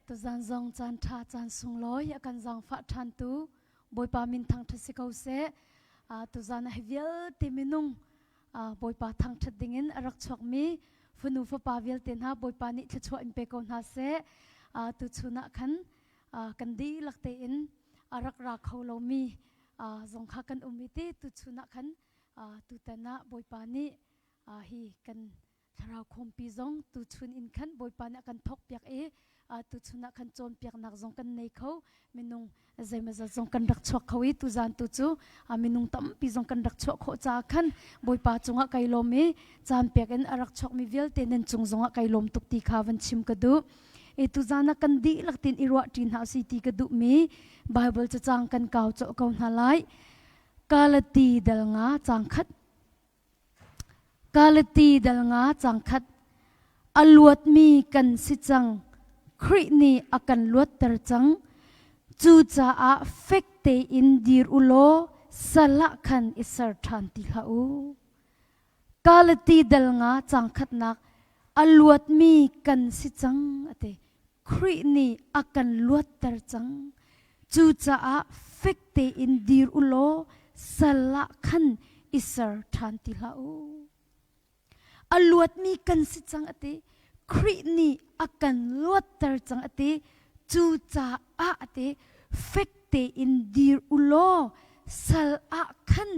Tuzan zong caan ṭha caan sunglawi a kan zaangfah ṭhantu Bawipa min thangṭhat si ko seh. Tuzan ah hi vialte minung Bawipa thangṭhat dingin a rak chuakmi fanu fapa vialte hna Bawipa nih thluachuah in pe ko hna seh. Tuchun ah khan kan dihlak tein a rak ra kho lomi zong kha kan um i ti tuchun ah khan tutan ah Bawipa nih hi kan thlarau khawmpi zong tuchun in khan Bawipa nih a kan thawkpiak i tuchun ah khan cawnpiaknak zong kan nei kho minung zeimazat zong kan rak chuak kho i tuzan tu cu minung tampi zong kan rak chuah khawh caah khan Bawipa cungah kai lawm i caan pek in a rak chuakmi vialte nan cung zongah kai lawm tuk ti kha van chim ka duh. I tuzan ah kan dihlak tin i ruah ṭi hna si ti ka duhmi Bible cacang kan kau colh ko hna lai. Galati dal nga cang khat Galati dal nga cang khat a luatmi kan si cang. Khrih nih a kan luatter cang. Cucaah fek tein dir u law sal ah khan i ser ṭhan ti hlah u. Galati dal nga cang khatnak a luatmi kan si cang a ti. Khrih nih a kan luatter cang. Cucaah fek tein dir u law sal ah khan i ser ṭhan ti hlah u. A luatmi kan si cang a ti. Khrih nih a kan luatter cang a ti. Cucaah a ti fek tein dir u law sal ah khan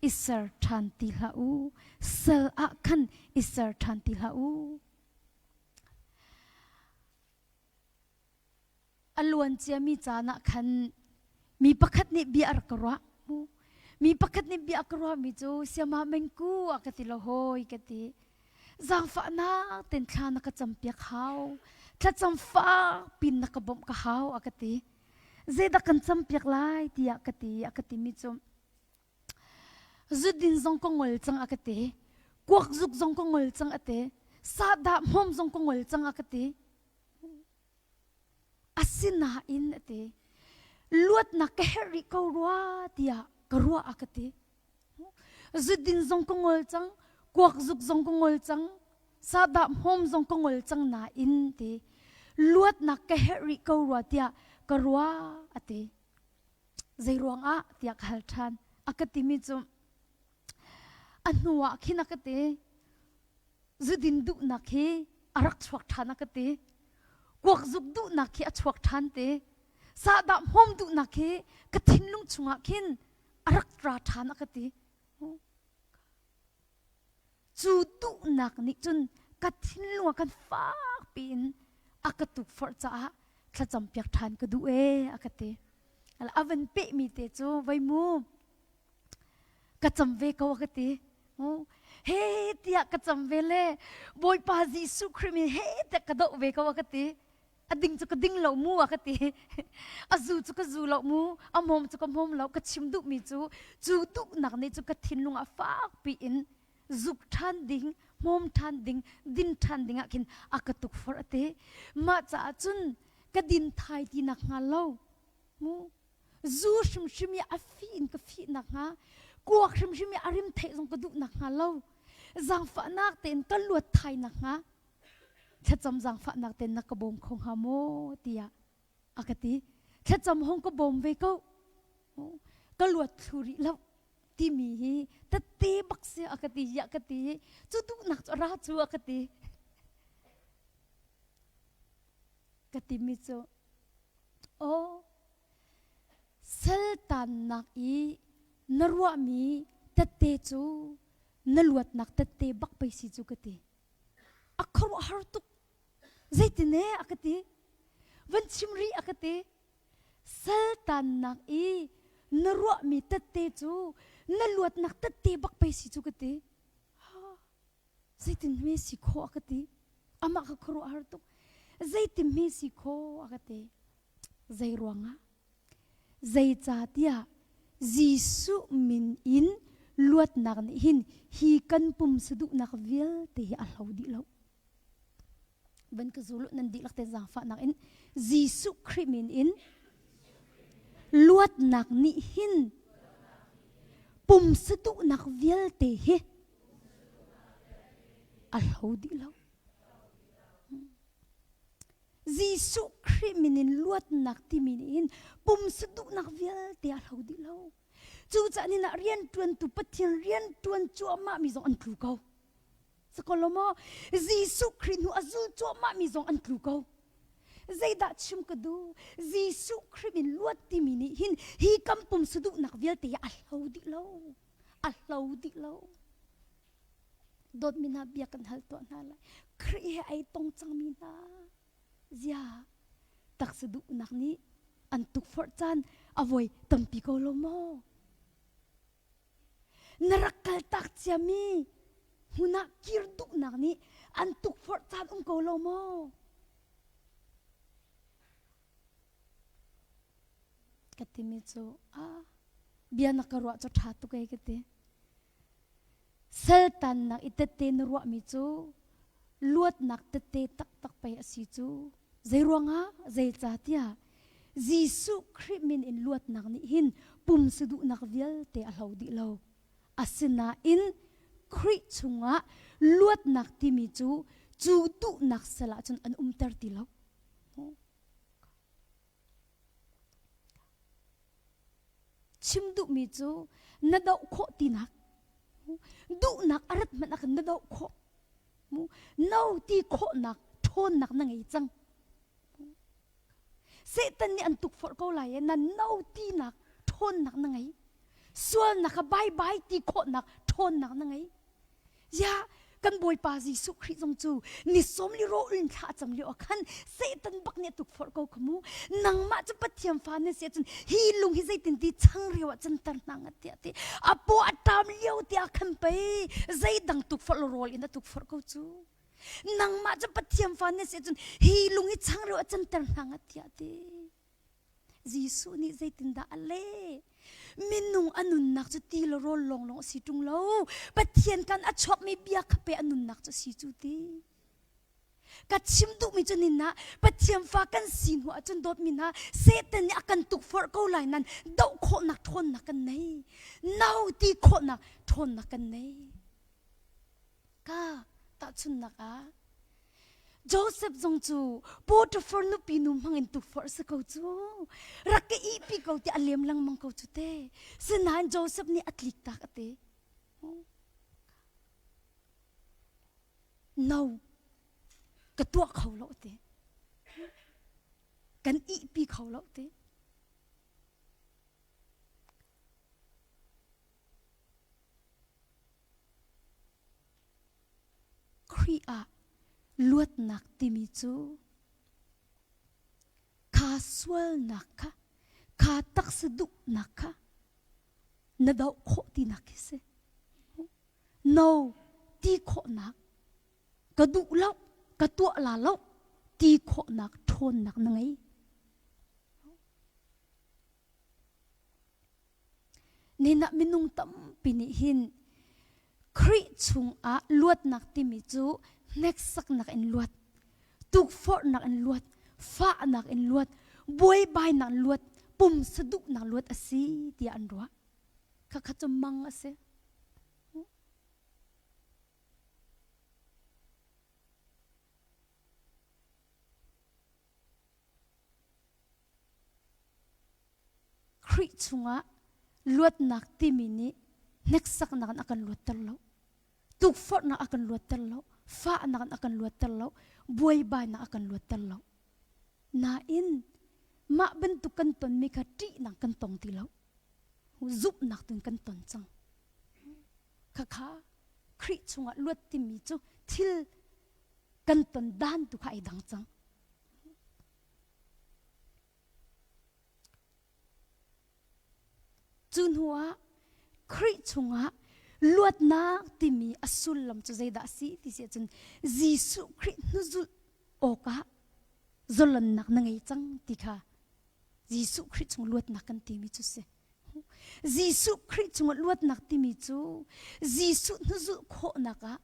i ser ṭhan ti hlah u. Sal ah khan i ser ṭhan ti hlah u. A luan ciami caan ah khan mi pakhat nih bia a rak ka ruah. Mi pakhat nih bia a ka ruahmi cu siama mengku a ka ti lo hawi ka ti. Zaangfahnak ten thla na ka campiak hau. Thlacam fak pin na ka bawmh ka hau a ka ti. Zeidah kan campiak lai tiah ka ti a ka timi cu Zudin zong ka ngol cang a ka ti. Kuak zuk zong ka ngol cang a ti. Sahdah hmawm zong ka ngol cang a ka ti. Asinain a ti. Luatnak ka herh rih ko rua tiah ka ruah a ka ti. Zudin zong ka ngol cang, kuak zuk zong ka ngol cang, sahdah hmawm zong ka ngol cang nain ti. Luatnak ka herh rih ko rua tiah ka ruah a ti. Zei ruangah tiah ka hal ṭhan. A ka timi cu a hnu ah khin a ka ti. Zudin duhnak hi a rak chuak ṭhan a ka ti. Kuak zuk duhnak hi a chuak ṭhan ti. Sahdah hmawm duhnak hi ka thinlung chungah khin a rak ra ṭhan a ka ti. Cu duhnak nih cun ka thinlung ah kan fak piin a ka tukforh caah thlacam piak ṭhan ka duh ee a ka ti. A van pehmi te cu vei mu ka cam ve ko a ka ti. He tiah ka cam ve le Bawipa Jesuh Khrih min he tiah ka doh ve ko a ka ti. A ding cu ka ding lo mu a ka ti. A zu cu ka zu lo mu, a hmawm cu ka hmawm lo. Ka chim duhmi cu cu duhnak nih cu ka thinlung ah fakpi in zuk ṭhan ding, hmawm ṭhan ding, din ṭhan ding ah khin a ka tukforh a ti. Mah caah cun ka din thai ti nak hnga lo. Mu zu hrimhrim i a fi in ka fih nak hnga, kuak hrimhrim i a rim theih zong ka duh nak hnga lo. Zaangfahnak tein ka luat thai nak hnga, thlacam zaangfahnak tein na ka bawm kho hnga maw tiah a ka ti. Thlacam hong ka bawm ve ko. Ka luat thlu rih lo timi hi tette bak si a ka ti ya ka ti cu duhnak cu ra cu a ka ti. Ka timi cu aw saltannak i na ruahmi tette cu na luatnak tette bak pei si cu ka ti. A khuaruahhar tuk. Zeitin e a ka ti. Van chim rih a ka ti. Saltannak i na ruahmi tette cu na luatnak tette bak pei si cu ka ti. Zeitin hme si khawh a ka ti. Amah ka khuaruahhar tuk. Zeitin hme si khawh a ka ti. Zei ruangah? Zeicahtiah Jesuh min in luatnak nih hin hi kan pumsa duhnak vialte hi a hlo dih lo. Van ka zul nan dihlak te zaangfahnak in Jesuh Khrih min in luatnak nih hin pumsa duhnak vialte hi a hlo dih lo. Jesuh Khrih min in luatnak timi nih hin pumsa duhnak vialte a hlo dih lo. Cucaah nin ah rianṭuantu Pathian rianṭuan cuahmah mi zong an tlu ko. Sakolo maw Jesuh Khrih hnu a zul cuahmah mi zong an tlu ko. Zeidah chim ka duh? Jesuh Khrih min luat timi nih hin hi kan pumsa duhnak vialte hi a hlo dih lo. A hlo dih lo. Dawtmi hna bia kan hal tuah hna lai. Khrih he ai tong cangmi hna zia taksa duhnak nih an tukforh caan a voi tampi ko lo maw? Na rak kaltak ciami hmun ah kir duhnak nih an tukforh caan um ko lo maw? Ka timi cu ah bia na ka ruah cu ṭha tuk ei ka ti. Saltannak i tette na ruahmi cu luatnak tette taktak pei a si cu. Zeiruangah? Zeicahtiah Jesuh Khrih min in luatnak nih hin pumsa duhnak vialte a hlo dih lo. Asinain Khrih chungah luatnak timi cu cu duhnak sal ah cun an umter ti lo. Chim duhmi cu na doh khawh tinak duhnak a rat hmanh ah khan na doh khawh no ti khawhnak ṭhawnnak na ngei cang. Satan nih an tukforh ko lai i na no tinak ṭhawnnak na ngei. Sualnak kha bye bye ti khawhnak ṭhawnnak na ngei. Ya kan Bawipa Jesuh Khrih zong cu ni sawm li rawh in thla a cam lio ah khan Satan bak nih a tukforh ko kha mu. Nangmah cu Pathian fa na si ahcun hi lung hi zeitin ti changreu ah canter hna ngat tiah ti. A paw a ṭam lio tiah khan pei zeidang tukforh lo rawl in a tukforh ko cu. Nangmah cu Pathian fa na si ahcun hi lung hi changreu ah canter hna ngat tiah ti. Jesuh nih zeitindah a leh? Minung a nunnak cu ti le rawl lawnglawng a si ṭung lo. Pathian kan a chuakmi bia kha pe a nunnak cu a si cu ti. Ka chim duhmi cu nin ah Pathian fa kan si hnu ahcun dawtmi hna Satan nih a kan tukforh ko lai nan doh khawhnak ṭhawnnak kan nei. No ti khawhnak ṭhawnnak kan nei. Ka tahchunhnak ah Joseph zong cu Potiphar nupi nu hmangin tukforh si ko cu. Rak ka ihpi ko ti a lem lengmang ko cu te. Sinain Joseph nih a tlik tak a ti. No, ka tuah kho lo ti. Kan ihpi kho lo ti. Khrih ah luatnak timi cu kha sualnak kha, kha taksa duhnak kha na doh khawh tinak khi si. No ti khawhnak, ka duh lo, ka tuah la lo ti khawhnak ṭhawnnak na ngei. Nihin ah minung tampi nih hin Khrih chungah luatnak timi cu hneksaknak in luat, tukforhnak in luat, fahnak in luat, buaibainak in luat, pumsa duhnak luat a si tiah an ruah. Khakha cu mang a si. Khrih chungah luatnak timi nih hneksaknak in a kan luatter lo. Tukforhnak a kan luatter lo. Fahnak in a kan luatter lo. Buaibainak a kan luatter lo. Nain mah bantuk kan tonmi kha ṭihnak kan tong ti lo. Zumhnak tun kan ton cang. Khakha Khrih chungah luat timi cu thil kan ton dan tu kha ai dang cang. Cu hnuah Khrih chungah luatnak timi a sullam cu zeidah a si ti si ahcun Jesuh Khrih hnuzulh awkah zalonnak na ngei cang ti kha Jesuh Khrih chung luatnak kan timi cu si. Jesuh Khrih chungah luatnak timi cu Jesuh hnuzulh khawhnak ah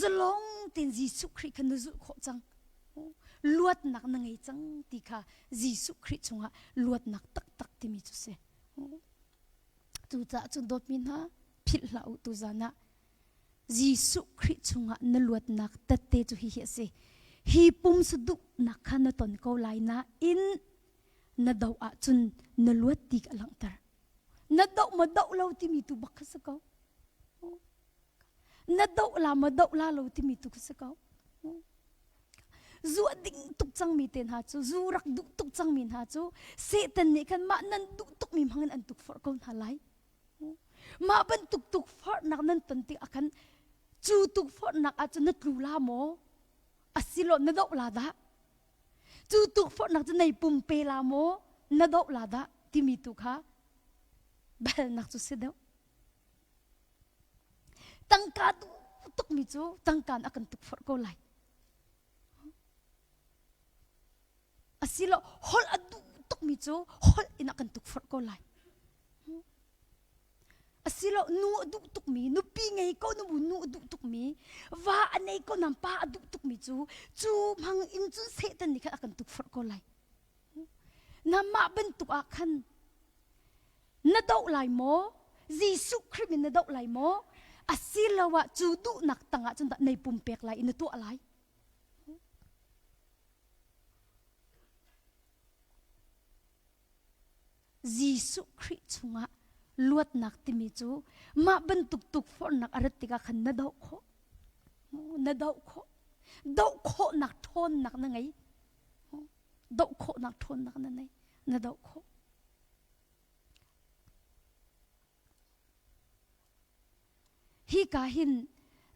zalong tein Jesuh Khrih kha na zulh khawh cang. Luatnak na ngei cang ti kha Jesuh Khrih chungah luatnak taktak timi cu si. Cucaah cun dawtmi hna philh hlah u tuzan ah Jesuh Khrih chungah na luatnak tette cu hihi a si. Hi pumsa duhnak kha na ton ko lai nain na doh ahcun na luat ti ka langhter. Na doh ma doh lo timi tu bak kha si ko. Na doh la ma doh la lo timi tu kha si ko. Zu a ding tuk cangmi te hna cu, zu rak duh tuk cangmi hna cu Satan nih khan mah nan duh tukmi hmang in an tukforh ko hna lai. Mah bantuk tukforhnak nan ton tik ah khan cu tukforhnak ah cun na tlu la maw? Asilo na doh la dah? Cu tukforhnak cu nei pumpe la maw? Na doh la dah? Timi tu kha biahalnak cu si deuh. Tangka duh tukmi cu tangka in a kan tukforh ko lai. Asilo holh a duh tukmi cu holh in a kan tukforh ko lai. Asilo nu a duh tukmi, nupi ngei ko nu nu a duh tukmi, va a nei ko nam pa a duh tukmi cu cu hmang in cun Satan nih khan a kan tukforh ko lai. Namah bantuk ah khan na doh lai maw? Jesuh Khrih min na doh lai maw? Asiloah cu duhnak tangah cun dah nei pumpek lai i na tuah lai? Jesuh Khrih chungah luatnak timi cu mah bantuk tukforhnak a rat tikah khan na doh khawh. Na doh khawh. Doh khawhnak ṭhawnnak na ngei. Doh khawhnak ṭhawnnak na nei. Na doh khawh. Hi ka hin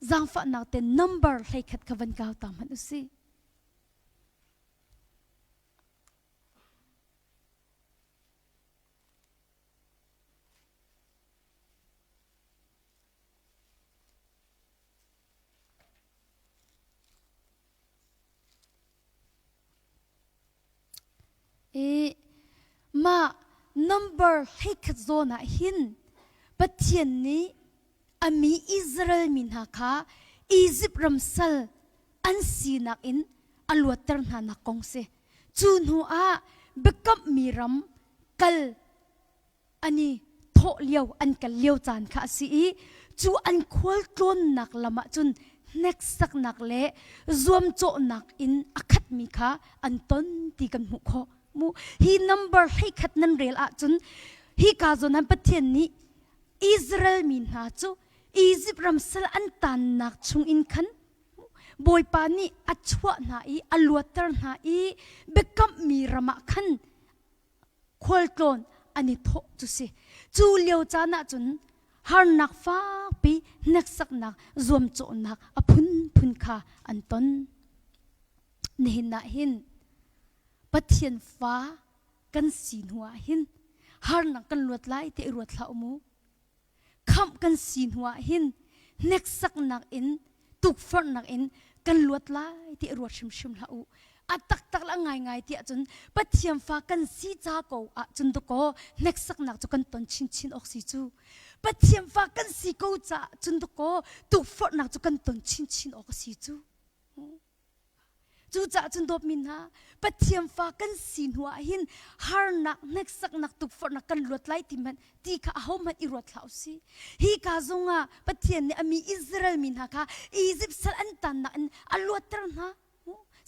zaangfahnak te number 11 kha van kau ta hmanh usih. I mah number 11 zawn ah hin Pathian nih a mi Israel mi hna kha Izipt ram sal an sinak in a luatter hna nak kong si. Cu hnu ah biakamhmi ram kal an i thawh lio an kal lio caan kha a si i cu an khualtlawnnak lam ah cun hneksaknak le zuamcawhnak in a khatmi kha an ton ti kan hmuh khawh. Mu hi number 11 nan rel ahcun hi ka zawn han Pathian nih Israel mi hna cu Izipt ram sal an tannak chung in khan Bawipa nih a chuah hna i a luatter hna i biakamhmi ram ah khan khualtlawn an i thawh cu si. Cu lio caan ah cun harnak fakpi hneksaknak zuamcawhnak a phunphun kha an ton. Nihin ah hin Pathian fa kan si hnu ah hin harnak kan luat lai ti i ruat hlah u mu. Khamh kan si hnu ah hin hneksaknak in tukforhnak in kan luat lai ti ruat hrimhrim hlah u. A taktak le a ngaingai ti ahcun Pathian fa kan si ca ko ahcun dakaw hneksaknak cu kan ton chinchin awk si cu. Pathian fa kan si ko caah cun dakaw tukforhnak cu kan ton chinchin awk a si cu. Cucaah cun dawtmi hna, Pathian fa kan si hnu ah hin harnak, hneksaknak, tukforhnak kan luat lai ti hmanh ti kha ahohmanh i ruat hlah u sih. Hi ka zongah Pathian nih a mi Israel mi hna kha Izipt sal an tannak in a luatter hna.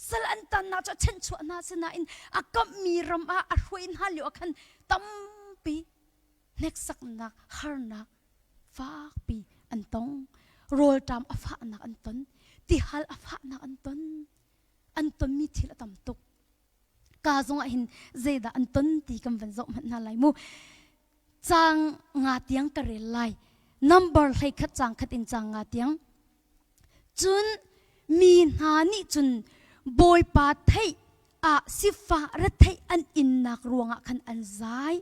Sal an tannak cu a chanhchuah hna sinain a kamhmi ram ah a hruai hna lio ah khan tampi hneksaknak, harnak, fakpi an tong. Rawlṭam a fahnak an ton. Tihal a fahnak an ton. An tonmi thil a tam tuk. Ka zongah hin zeidah an ton ti kan van zoh hmanh hna lai mu. Caang nga tiang ka rel lai. Number 11 caang khat in caang nga tiang. Cun mi hna nih cun Bawipa theih ah sifah retheih an innak ruangah khan an zai.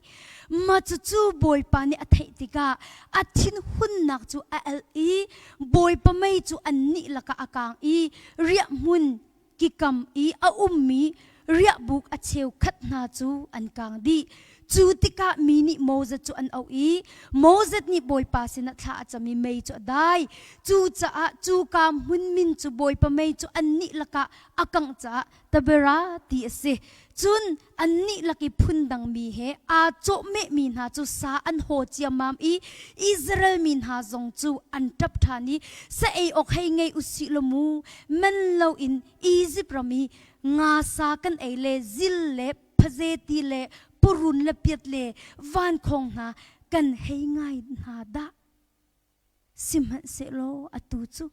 Mah cucu Bawipa nih a theih tikah a thinhunnak cu a alh i Bawipa mei cu annih lakah a kaang i riahhmun kikam i a ummi. Riahbuk a cheukhat hna cu an kang dih. Cu tikah mi nih Moses cu an auh i Moses nih Bawipa sinah thla a cam i mei cu a dai. Cucaah cuka hmun min cu Bawipa mei cu annih lakah a kangh caah Taberah ti a si. Cun annih lak i phundang mi he aa cawhmehmi hna cu sa an haw ciammam i Israel mi hna zong cu an ṭap ṭhan i sa ei awk hei ngei u sih law mu, man loin Izipt ram i nga sa kan ei le zil le phaze ti le purun le piat le vankhawng hna kan hei ngai hna dah. Sihmanhsehlaw atu cu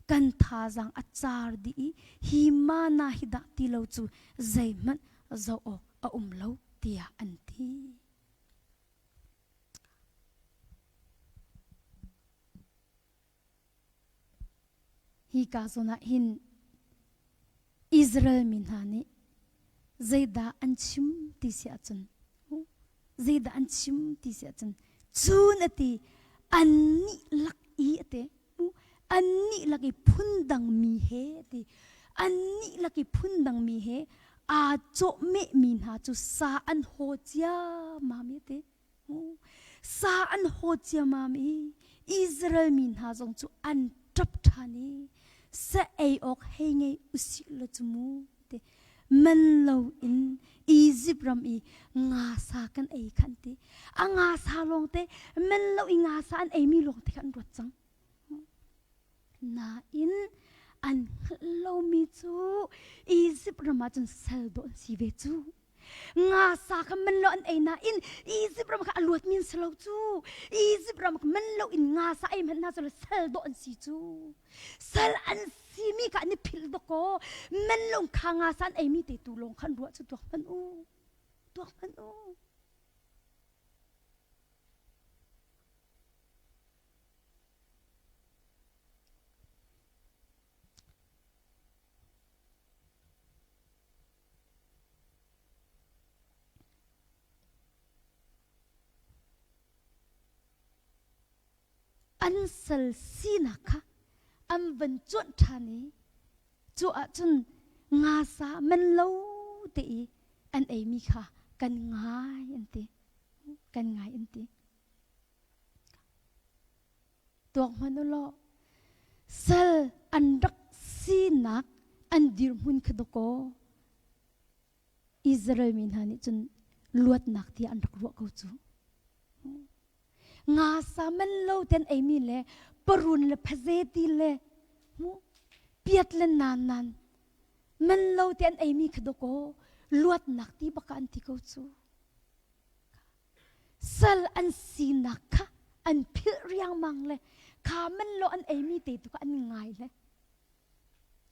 kan thazaang a car dih i hi mana hi dah ti lo cu zeihmanh zoh awk a um lo tiah an ti. Hi ka zawn ah hin Israel mi hna nih zeidah an chim ti si ahcun zeidah an chim ti si ahcun cun a ti annih lak i a ti annih lak i phundang mi he a ti annih lak i phundang mi he aa cawhmeh mi hna cu sa an haw ciammam i a ti Sa an haw ciammam i Israel mi hna zong cu an ṭap ṭhan i sa ei awk hei ngei usih law cu mu ti man loin Izipt ram i nga sa kan ei khan ti a nga sa lawng te man lo i nga sa an eimi lawng te kha an ruat cang nain an hngalh lomi cu Izipt ram ah cun sal dawh an si ve cu Nga sa kha man lo an ei nain Izipt ram kha a luatmi an si lo cu. Izipt ram kha man lo in nga sa ei hmanh hna cu sal dawh an si cu. Sal an simi kha an i philh dawkaw man lo kha nga sa an eimi te tu lawng kha an ruah cu tuak hmanh u. Tuak hmanh u. An sal sinak kha an van cuanh ṭhan i cu ahcun nga sa man lo te i an eimi kha kan ngai an ti. Kan ngai an ti. Tuak hmanh u law sal an rak sinak an dirhmun kha dawkaw Israel mi hna nih cun luatnak tiah an rak ruah ko cu. Nga sa man lo ten eimi le parun le phazeti le mu piat le nan nan man lo te an eimi kha dawkaw luatnak ti baka an ti ko cu. Sal an sinak kha an philh riangmang le kha man lo an eimi te tu kha an ngai le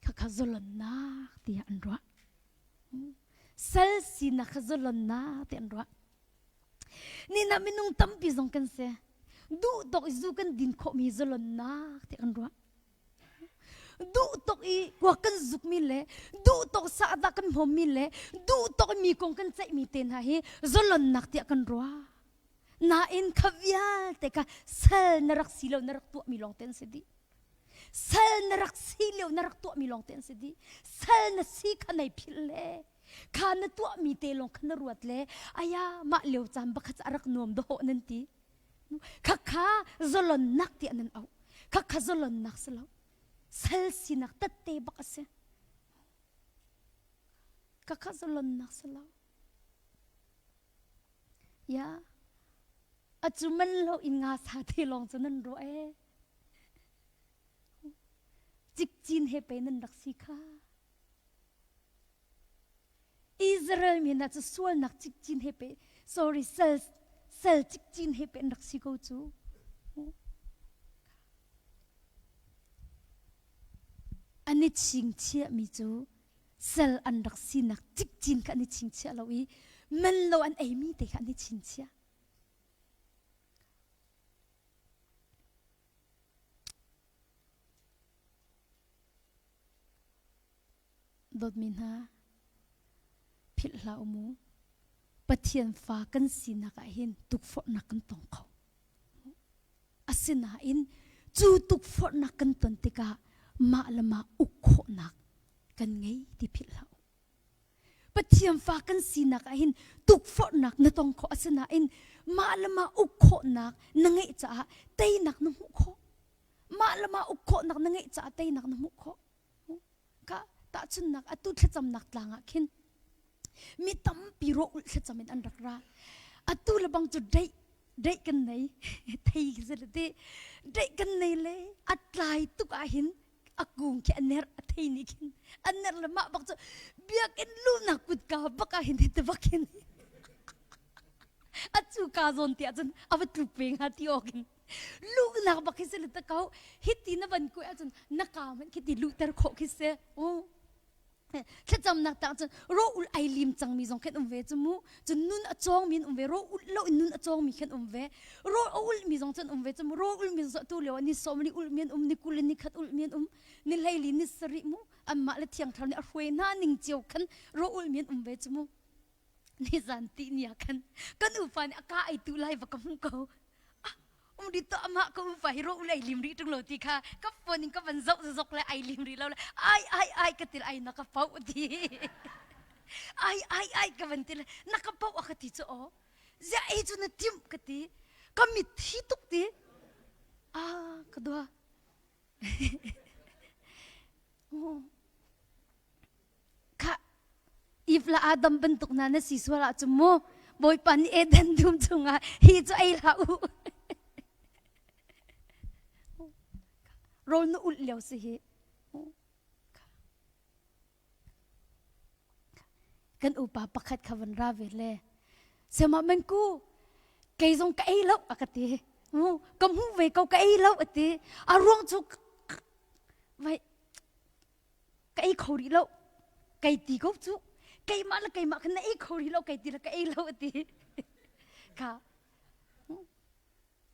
khakha zalonnak tiah an ruah. Sal sinak kha zalonnak tiah an ruah. Nina minung tampi zong kan si. Duh tok i zu kan din khawhmi zalonnak tiah kan ruah. Duh tok i kuak kan zukmi le duh tok sahdah kan hmawmmi le duh tok i mi kong kan ceihmi te hna hi zalonnak tiah kan ruah. Nain kha vialte kha sal na rak si lo na rak tuahmi lawng te an si dih. Sal na rak si lio na rak tuahmi lawng te an si dih. Sal na si kha nei philh le kha na tuahmi te lawng kha na ruat le aya mah lio caan bakhat a rak nuam dawh nan ti. Khakha zalonnak tiah nan auh. Khakha zalonnak si lo. Sal sinak tette bak a si. Khakha zalonnak si lo. Ya, acu man lo in nga sa te lawng cu nan ruah ee. Cikcin he pe nan rak si kha. Israel mi hna cu sualnak cikcin he pe sorry sal sal cikcin he pe an rak si ko cu. An i chingchiah mi cu sal an rak sinak cikcin kha an i chingchiah lo i man lo an eimi te kha an i chingchiah. Dawtmi hna, philh hlah u mu. Pathian fa kan sinak ah hin tukforhnak kan tong kho. Asinain cu tukforhnak kan ton tikah mah le mah uk khawhnak kan ngei ti philh hlah u. Pathian fa kan sinak ah hin tukforhnak na tong khawh asinain mah le mah uk khawhnak na ngeih caah teinak na hmuh khawh. Mah le mah uk khawhnak na ngeih caah teinak na hmuh khawh. Ka tahchunnak atu thlacamnak tlang ah khin mi tampi rawh ulh thlacam in an rak ra. Atu le bang cu deih deih kan nei thei khi si ti deih kan nei le a tlai tuk ah hin a kung khi a ner a thei nih khin a ner le mah bak cu biakinn luhnak kutka bak ah hin ti bak hin a cu ka zawn ti ahcun a va tluk pe hnga ti awk in luhnak bak khi si le ta ko hiti na van kuai ahcun na ka hmanh khi ti luhter khawh khi si thlacamnak tang cun ro ul ai lim cangmi zong khan um ve cu mu cun nun a cawngmi an um ve ro ul lo in nun a cawngmi khan um ve ro a ulmi zong cun um ve cu mu ro ulmi zong tu lio ni som ni ulmi an um ni kul ni khat ulmi an um ni hleili ni sarih mu anmah le thiang thlarau nih a hruai hna ning cio khan ro ulmi an um ve cu mu ni zan ti ni ah khan kan upa nih a ka ai tu lai va ka hmu ko um ri to amah ka upa hi ro ulai lim ri tung lo ti kha ka phone in ka van zoh zok le ai lim ri lo le ai ai ai ka til ai na ka pau ti ai ai ai ka van til na ka pau a ka ti chu o zia ei chu na tim ka ti ka mit thi tuk ti a ka dua Khah, Eve le Adam bantuk hna na si sual ahcun mu Bawipa nih Eden dum chungah hi cu ei hlah u. Rawl na ulh lio si hi. Kan upa pakhat kha van ra ve le Siamah mengku kei zong ka ei lo a ka ti. Ka hmuh ve ko ka ei lo a ti. A ruang cu vai ka ei kho rih lo kei ti ko cu keimah le keimah khan na ei kho rih lo kei ti le ka ei lo a ti kha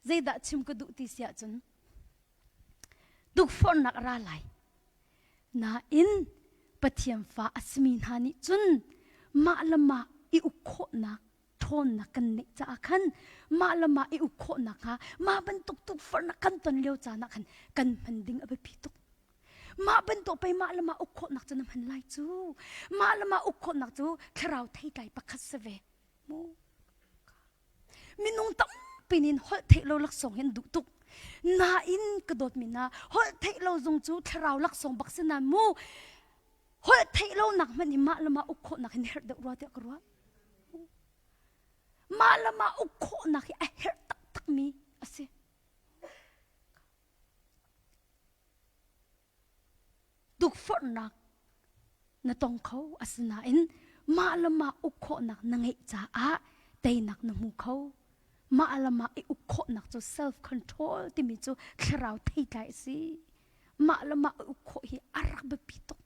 zeidah chim ka duh ti si ahcun tukforhnak a ra lai nain Pathian fa a simi hna nih cun mah le mah i uk khawhnak ṭhawnnak kan neih caah khan mah le mah i uk khawhnak hnga mah bantuk tukforhnak kan ton lio caan ah khan kan hman ding a biapi tuk Mah bantuk pei mah le mah uk khawhnak cu na hman lai cu. Mah le mah uk khawhnak cu thlarau theitlai pakhat si ve. Mu. Minung tampi nih holh theih lo laksawng hi an duh tuk. Nain ka dawtmi hna, holh theih lo zong cu thlarau laksawng bak si nain mu. Holh theih lo nak hmanh hi mah le mah uk khawhnak hin herh deuh rua tiah ka ruah. Mah le mah uk khawhnak hi a herh taktakmi a si. Tukforhnak na tong kho asinain mah le mah uk khawhnak na ngeih caah teinak na hmu kho. Mah le mah i uk khawhnak cu self control timi cu thlarau theitlai a si. Mah le mah i uk khawh hi a rak biapi tuk.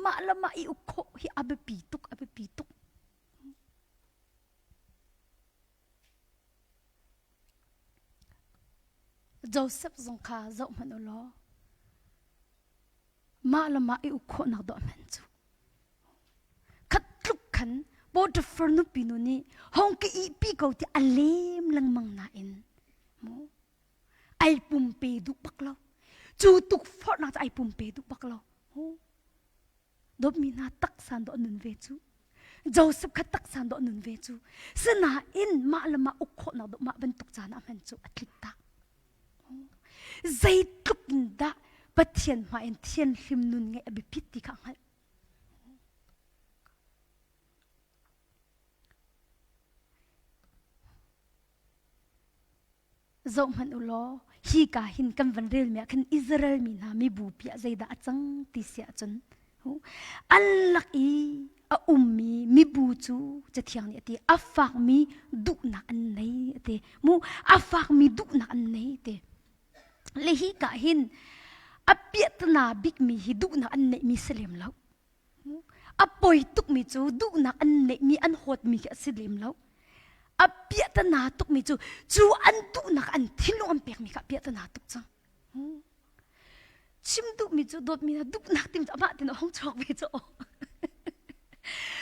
Mah le mah i uk khawh hi a biapi tuk, a biapi tuk. Joseph zong kha zoh hmanh u law mah le mah i uk khawhnak dawh hman cu khat tluk khan Potiphar nupi nu nih hong ka ihpi ko ti a lem lengmang nain mu ai pumpe duh bak lo cu tukforhnak cu ai pumpe duh bak lo Dawtmi hna taksan dawh nun ve cu. Joseph kha taksan dawh nun ve cu. Sinain mah le mah uk khawhnak dawh mah bantuk caan ah hman cu a tlik tak. Zeitluk in dah Pathian hmai in thianhlim nun ngeih a biapit ti kha a hngalh. Zohhmanh u law, hi ka hin kan van relmi ah khan Israel mi hna mibupi ah zeidah a cang ti si ahcun an lak i a ummi mibu cu Cathiang nih a ti a fakmi duhnak an nei a ti mu a fakmi duhnak an nei ti le hi ka hin a piahtana bikmi hi duhnak an neihmi si lem lo A poi tukmi cu duhnak an neihmi an hawtmi khi a si lem lo. A piahtana tukmi cu cu an duhnak an thinlung an pekmi kha a piahtana tuk cang. Chim duhmi cu dawtmi hna duhnak timi cu amah tin a hung chuak ve cu.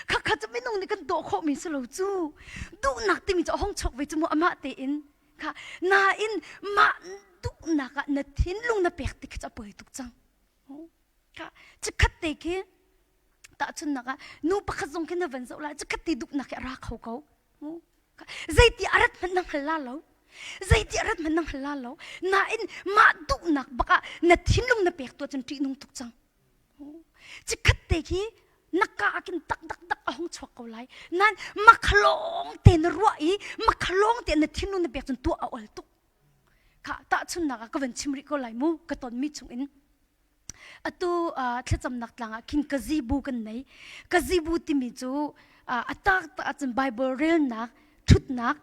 Khakha cu minung nih kan tuah khawhmi si lo cu. Duhnak timi cu a hung chuak ve cu mu amah tein. Kha nain mah duhnak ah na thinlung na pek tik khi cu a poi tuk cang. Chikkhat te khi Tahchunhnak ah nu pakhat zong khi na van zoh lai cu ti duhnak hi a ra kho ko. Zeiti a rat hmanh na hngal la lo. Zeiti a rat hmanh na hngal la lo. Nain mah duhnak bak ah na thinlung na pek tu cun ṭihnung tuk cang. Cikhat te khi na ka ah khin tak tak tak a hung chuak ko lai. Nain makhalawng te na ruah i makhalawng te na thinlung na pek cun tuah a ol tuk. Kha tahchunhnak ah ka van chim rih ko lai mu ka tonmi chung in. Atu thlacamnak tlang ah khin kazibu kan nei. Kazibu timi cu a tak tak ahcun Bible relnak, ṭhutnak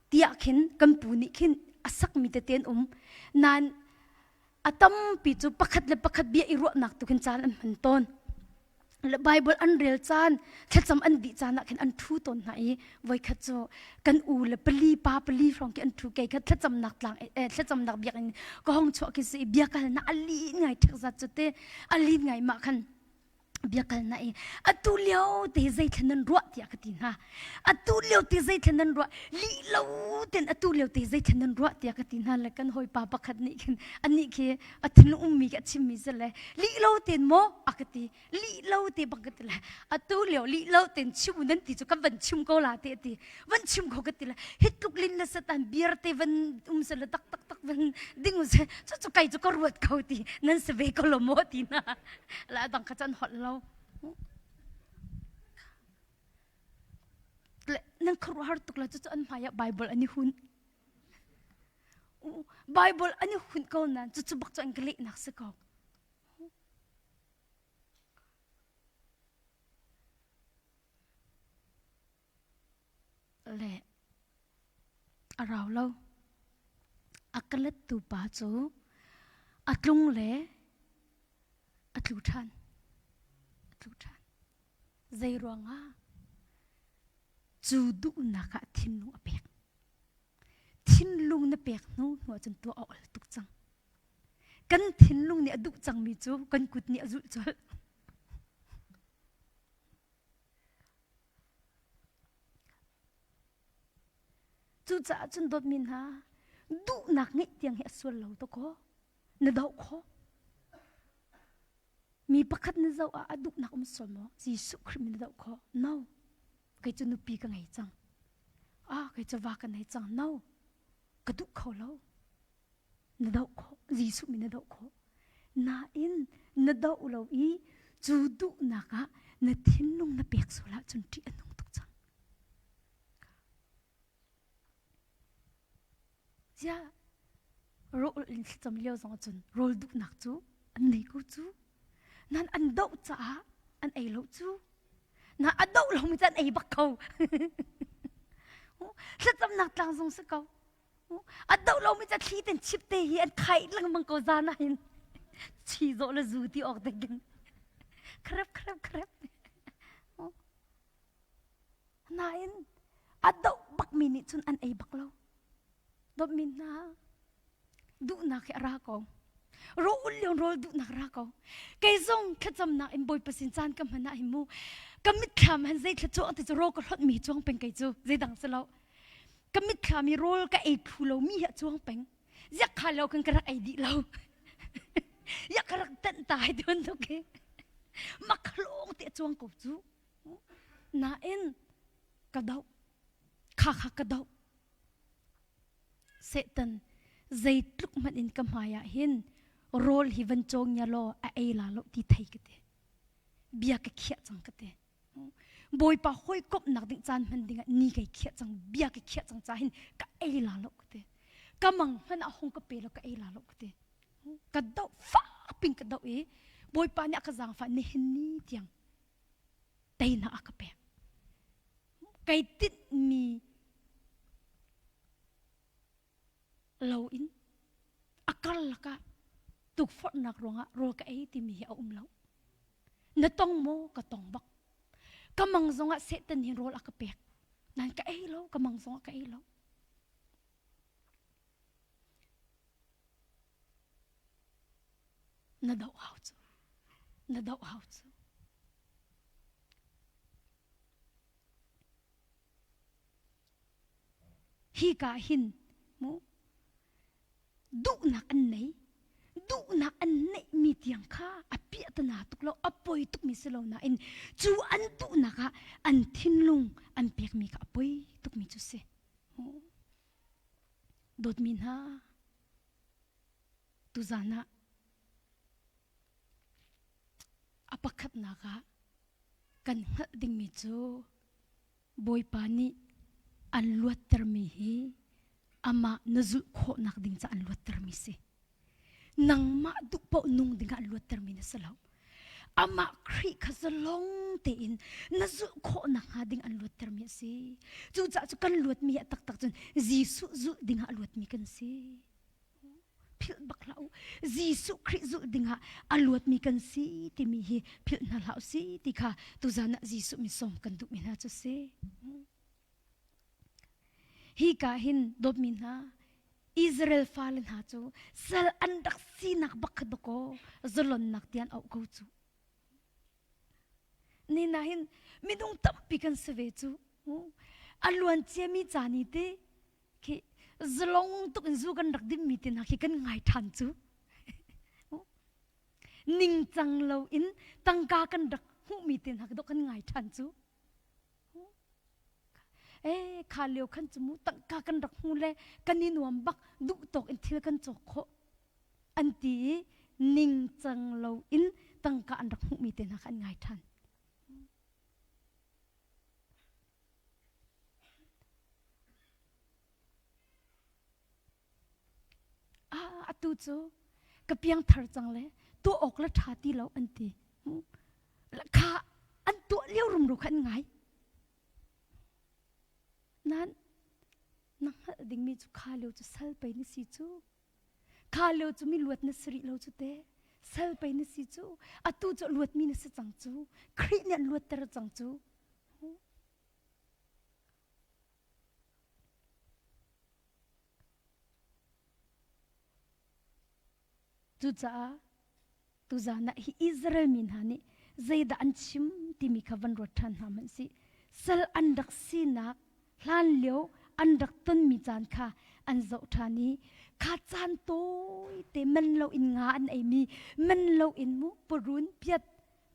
tiah khin kan pu nih khin a sakmi tete an um. Nain a tampi cu pakhat le pakhat bia i ruahnak tu khin caan an hman tawn. Le Bible an rel caan, thlacam an dih caan ah khin an ṭhu tawn hna i voikhat cu kan u le pali pa pali hrawng khi an ṭhu kei kha thlacamnak tlang eh, thlacamnak biakinn ka hong chuah khi si i bia ka halnak a lin ngai ṭhek zat cu te a lin ngai mah khan bia kalna i atu lio te zeithla nan ruah tiah ka ti hna atu lio te zeithla nan ruah lih lo ten atu lio te zeithla nan ruah tiah ka ti hna le kan hawipa pakhat nih khin anih khi a thinlung ummi khi a chimmi si le lih lo ten maw a ka ti lih lo te bang ka ti le atu lio lih lo ten chim nan ti cu kan van chim ko la te ti van chim ko ka ti le hi tluk lin le satan beer te van um se le tak tak tak van ding se cu cu kai cu ka ruat ko ti nan se ve ko lo maw ti na la dang kha chan holh lo nan khuaruahhar tuk la cucu an hmai ah Bible an i hun Bible an i hun ko nan cucu bak cu an ka lehnak si ko Le a rau lo. A ka lettu pa cu a tlung le a tlu ṭhan. A tlu ṭhan. Zei ruangah? Cu duhnak ah thinlung a pek. Thinlung na pek hnu hnu ahcun tuah a ol tuk cang. Kan thinlung nih a duh cangmi cu kan kut nih a zulh colh. Cucaah cun dawtmi hna, duhnak ngeih tiang hi a sual lo to kaw na doh khawh. Mi pakhat na zoh ah a duhnak um sual maw? Jesuh Khrih min na doh khawh. No. Kei cu nupi ka ngei cang. Ah, kei cu va ka nei cang. No. Ka duh kho lo. Na doh khawh. Jesuh min na doh khawh. Nain na doh lo i cu duhnak ah na thinlung na pek sual ahcun ṭih a nung tuk cang. Ziah rawl in thlacam lio zong ahcun rawl duhnak cu an nei ko cu. Nan an doh caah an ei lo cu. Na a doh lomi cu an ei bak ko. Thlacamnak tlang zong si ko. A doh lomi cu thli ten chip te hi an khai lengmang ko zan ah hin. Chi zawh le zu ti awk ding. Khrep khrep khrep. Nain a doh bakmi nih cun an ei bak lo. Dawtmi hna duhnak hi a ra ko. Rawl lion rawl duhnak ra ko. Kei zong thlacamnak in Bawipa sin caan ka hman ah hin mu ka mitthlam han zei thla chuang ti cu rawl ka hlot mi chuang peng kei cu zeidang si lo. Ka mitthlam i rawl ka ei thlu lo mi hi a chuang peng. Ziak kha lo kan ka rak ei dih lo. Yak ka rak tanh ta hai tuan tuk hi. Makhalong te chuang ko cu. Nain ka doh. Kha kha ka doh. Satan zeitluk hmanh in ka hmai ah hin rawl hi van cawng nia law a ei la lo ti thei ka ti. Bia ka khiah cang ka ti. Bawipa hawikomhnak ding caan hman ding ah ni kai khiah cang, bia ka khiah cang ca hin ka ei la lo ka ti. Ka mang hmanh ah hong ka pe lo ka ei la lo ka ti. Ka doh fak ping ka doh i Bawipa nih a ka zaangfah nihin ni tiang teinak a ka pek. Kai tinhmi lo in a karlak ah tukforhnak ruangah rawl ka ei timi hi a um lo. Na tong maw? Ka tong bak. Ka mang zongah Satan hin rawl a ka pek. Nan ka ei lo, ka mang zongah ka ei lo. Na doh hau cu. Na doh hau cu. Hi ka hin mu duhnak an nei. Duhnak an neihmi tiang kha a piahtana tuk lo, a poi tukmi si lo nain cu an duhnak ah an thinlung an pekmi kha a poi tukmi cu si. Dawtmi hna, tuzan ah a pakhatnak ah kan hngalh dingmi cu Bawipa nih an luattermi hi amah na zulh khawhnak ding ca an luattermi si. Nangmah duh paoh nung dingah an luattermi na si lo. Amah Khrih kha zalong tein na zulh khawhnak hnga ding an luattermi a si. Cucaah cu kan luatmi hi a taktak cun Jesuh zulh dingah a luatmi kan si. Philh bak hlah u. Jesuh Khrih zulh dingah a luatmi kan si timi hi philh hna hlah u si ti kha tuzan ah Jesuh min sawm kan duhmi hna cu si. Hi ka hin dawtmi hna Israel fale hna cu sal an rak sinak bak kha dakaw zalonnak tian auh ko cu. Ni na hin minung tampi kan si ve cu. A luan ciami caan i te khi zalong tuk in zu kan rak dimmi te hna khi kan ngai ṭhan cu. Ningcang lo in tangka kan rak hmuhmi te hna khi dok kan ngai ṭhan cu. Eh kha lio khan cu mu tangka kan rak hmu le kan i nuam bak duh tawk in thil kan cawk khawh an ti i ningcang lo in tangka an rak hmuhmi te hna kha an ngai ṭhan. Ah, atu cu ka piangthar cang le tuah awk le ṭha ti lo an ti. Kha an tuah lio rumro kha an ngai. Nan na hngalh dingmi cu kha lio cu sal pei na si cu. Kha lio cu mi luat na si rih lo cu te. Sal pei na si cu. Atu cu luatmi na si cang cu. Khrih nih an luatter cang cu. Cucaah tuzan ah hi Israel mi hna nih zeidah an chim timi kha van ruat ṭhan hna hmanh sih. Sal an rak sinak hlan lio an rak tonmi caan kha an zoh ṭhan i kha caan tawite man loin nga an eimi, man loin mu purun piat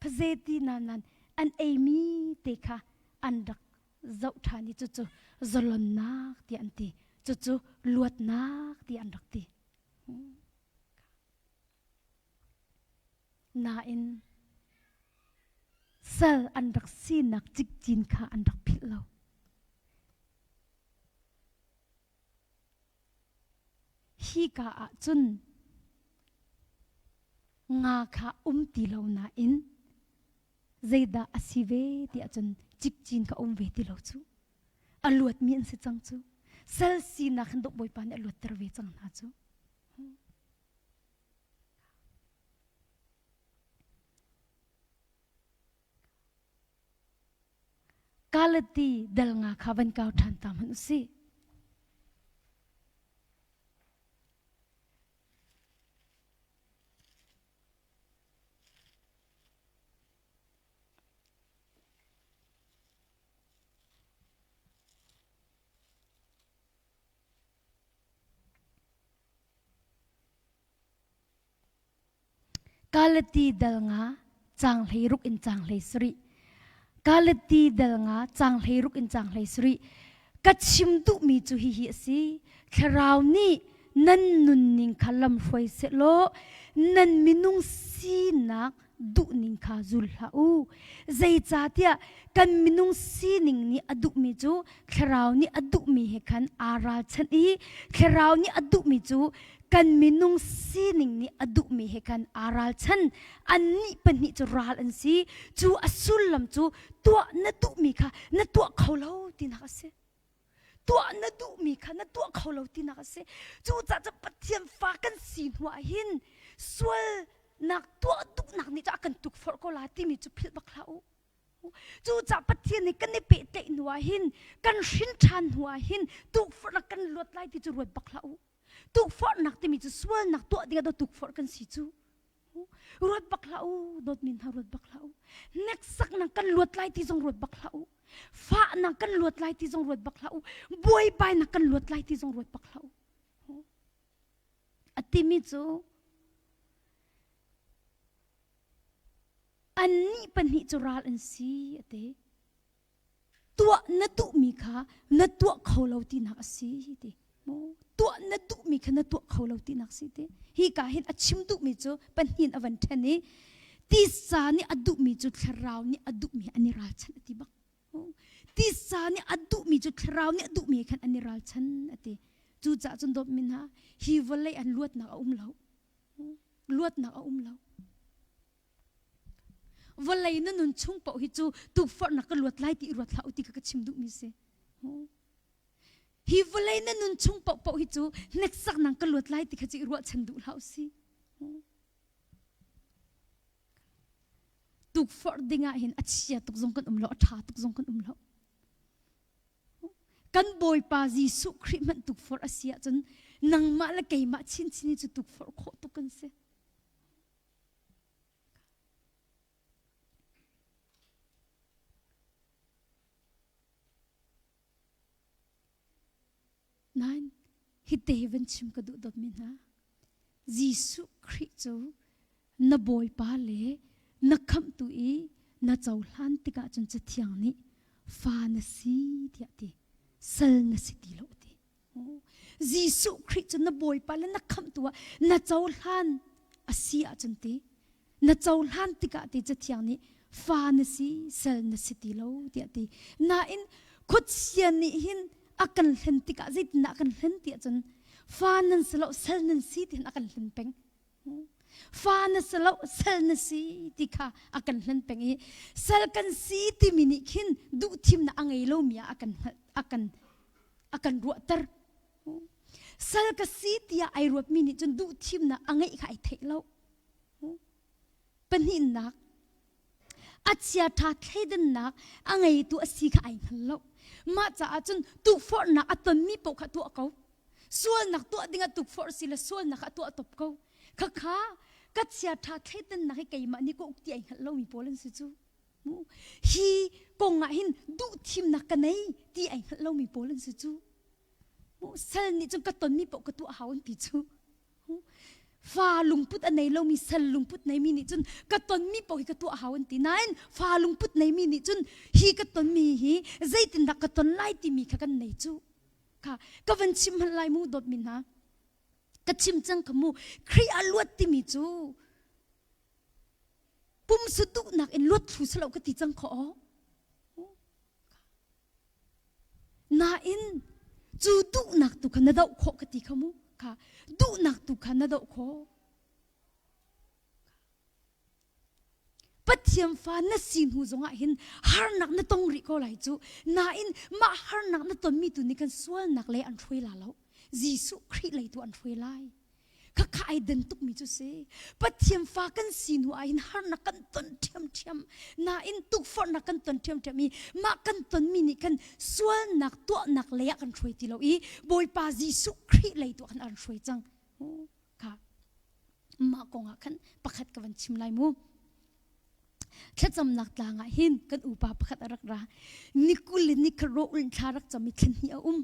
phaze ti nanan an eimi te kha an rak zoh ṭhan i cucu zalonnak tiah an ti. Cucu luatnak tiah an rak ti. Nain sal an rak sinak cikcin kha an rak philh lo. Hika ah cun nga kha um ti lo nain zeidah a si ve ti ahcun cikcin kha um ve ti lo cu. A luatmi an si cang cu. Sal sinak hin dawh Bawipa nih a luatter ve cang hna cu. Galati dal nga kha van kau ṭhan ta hmanh usih. Galati dal nga cang hlei ruk in cang hlei sarih. Galati dal nga cang hlei ruk in cang hlei sarih. Ka chim duhmi cu hihi a si. Thlarau nih nan nunning kha lamhruai sehlaw nan minung sinak duhning kha zul hlah u. Zeicahtiah kan minung sining nih a duhmi cu thlarau nih a duhmi he khan aa ralchanh i thlarau nih a duhmi cu kan minung sining nih a duhmi he khan aa ralchan. Annih pahnih cu ral an si. Cu a sullam cu tuah na duhmi kha na tuah kho lo tinak a si. Tuah na duhmi kha na tuah kho lo tinak a si. Cucaah cu Pathian fa kan si hnu ah hin sualnak tuah duhnak nih cu a kan tukforh ko la timi cu philh bak hlah u. Cucaah Pathian nih kan i pehtlaih hnu ah hin kan hrin ṭhan hnu ah hin tukforhnak kan luat lai ti cu ruat bak hlah u. Tukforhnak timi cu sualnak tuah ding ah tukforh kan si cu. Ruat bak hlah u, dawtmi hna ruat bak hlah u. Hneksaknak kan luat lai ti zong ruat bak hlah u. Fahnak kan luat lai ti zong ruat bak hlah u. Buaibainak kan luat lai ti zong ruat bak hlah u. A timi cu. Annih pahnih cu ral an si a ti. Tuah na duhmi kha na tuah kho lo tinak a si ti. Tuah na duhmi kha na tuah kho lo tinak si ti. Hi ka hin a chim duhmi cu pahnih a van ṭhen i tisa nih a duhmi cu thlarau nih a duhmi an i ralchanh a ti bak. Tisa nih a duhmi cu thlarau nih a duhmi khan an i ralchan a ti. Cucaah cun dawtmi hna, hi vawlei an luatnak a um lo. Luatnak a um lo. Vawlei na nun chung paoh hi cu tukforhnak ka luat lai ti i ruat hlah u ti kha ka chim duhmi si. Hi vawlei na nun chung paoh paoh hi cu hneksaknak ka luat lai ti kha cu i ruahchan duh hlah u si. Tukforh ding ah hin a chia tuk zong kan um lo, a ṭha tuk zong kan um lo. Kan Bawipa Jesuh Khrih hmanh tukforh a si ahcun nangmah le keimah chinchin hi cu tukforh khawh tuk kan si. Nain hite hi van chim ka duh dawtmi hna Jesuh Khrih cu na Bawipa le na khamhtu i na cohlan tikah cun Cathiang nih fa na si tiah ti sal na si ti lo ti. Jesuh Khrih cu na Bawipa le na khamhtu ah na cohlan a si ahcun ti na cohlan tikah ti Cathiang nih fa na si sal na si ti lo tiah ti nain khuachia nih hin a kan hlen tikah zeitindah a kan hlen ti ahcun fa nan si lo sal nan si ti hin a kan hlen peng fa na si lo sal na si ti kha a kan hlen peng i sal kan si timi nih khin duh thimnak a ngei lomi ah a kan a kan a kan ruahter sal ka si tiah ai ruatmi nih cun duh thimnak a ngeih kha ai theih lo Pahnihnak, a chiaṭha thleidannak a ngeitu a si kha ai hngal lo. Mah caah cun tukforhnak a tonmi paoh kha tuah ko. Sualnak tuah dingah tukforh si le sualnak a tuah top ko. Khakha ka chiaṭha thleidannak hi keimah nih ka uk ti ai hngalh lomi pawl an si cu. Hi kong ah hin duh thimnak ka nei ti ai hngalh lomi pawl an si cu. Sal nih cun ka tonmi paoh ka tuah hau an ti cu. Fa lungput a nei lomi sal lungput neimi nih cun ka tonmi paoh hi ka tuah hau an ti nain fa lungput neimi nih cun hi ka tonmi hi zeitindah ka ton lai timi kha kan nei cu kha ka van chim hmanh lai mu dawtmi hna ka chim cang ka mu Khrih a luat timi cu pumsa duhnak in luat thlu silo ka ti cang kho Nain cu duhnak tu kha na doh khawh ka ti kha mu. Kha duhnak tu kha na doh khawh. Pathian fa na si hnu zongah hin harnak na tong rih ko lai cu. Nain mah harnak na tonmi tu nih kan sualnak lei an hruai la lo. Jesuh Khrih lei tu an hruai lai. Khakha ai den tukmi cu si. Pathian fa kan si hnu ah hin harnak kan ton ṭhiamṭhiam. Nain tukforhnak kan ton ṭhiamṭhiam i mah kan tonmi nih khan sualnak tuahnak lei ah kan hruai ti lo i Bawipa Jesuh Khrih lei tu ah khan an hruai cang. Kha mah kong ah khan pakhat ka van chim lai mu. Thlacamnak tlang ah hin kan upa pakhat a rak ra. Nikul le nikhat rawh ulh thla rak cam i thlen hnih a um.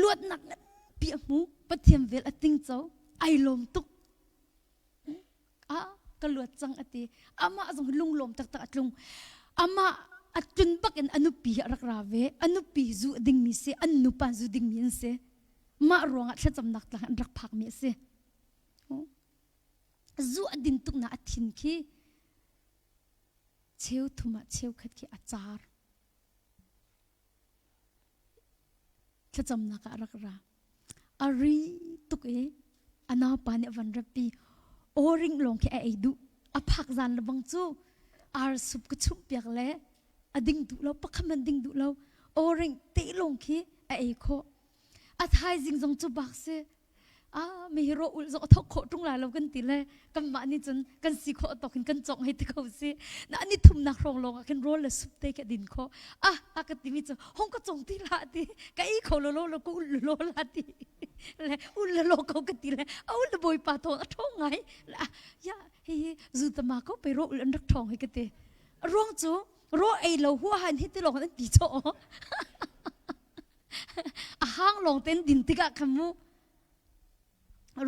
Luatnak nganpi a hmu. Pathian vel a tingco. Ai lawm tuk. Ah, ka luat cang a ti. Amah zong lunglawm taktak a tlung. Amah a tlun bak in a nupi a rak ra ve. A nupi zu a dingmi si, an nupa zu dingmi an si. Mah ruangah thlacamnak tlang an rak phakmi a si. Zu a din tuk na a thin khi cheu thum ah cheu khat khi a car. Thlacamnak ah a rak ra. A ri tuk i a naupa nih a van ratpi. Awring lawng khi a ei duh. A phak zan le bang cu ar sup ka chumh piak le a ding duh lo, pakhat hmanh ding duh lo. Awring te lawng khi a ei khawh. A thaizing zong cu bak si. Ah mi hi ro ul zong a thok khawh ṭung lai lo kan ti le kanmah nih cun kan si khawh tawk in kan cawngh hei ti ko si. Na ni thumnak hrawng lawng ah khin rawl le sup te khi a din khawh. Ah a ka timi cu hong ka cong ti hlah ti ka ei kho lo lo lo ka ul lo la ti le ul le lo ko ka ti le a ul le bawipa thawng a ṭhawng ngai. Ya hi hi zu tama ko pe ro ul an rak ṭhawng hi ka ti. Ruang cu ro ei lo hua han hi ti lawng an ti chaw. A hang lawng ten din tikah khan mu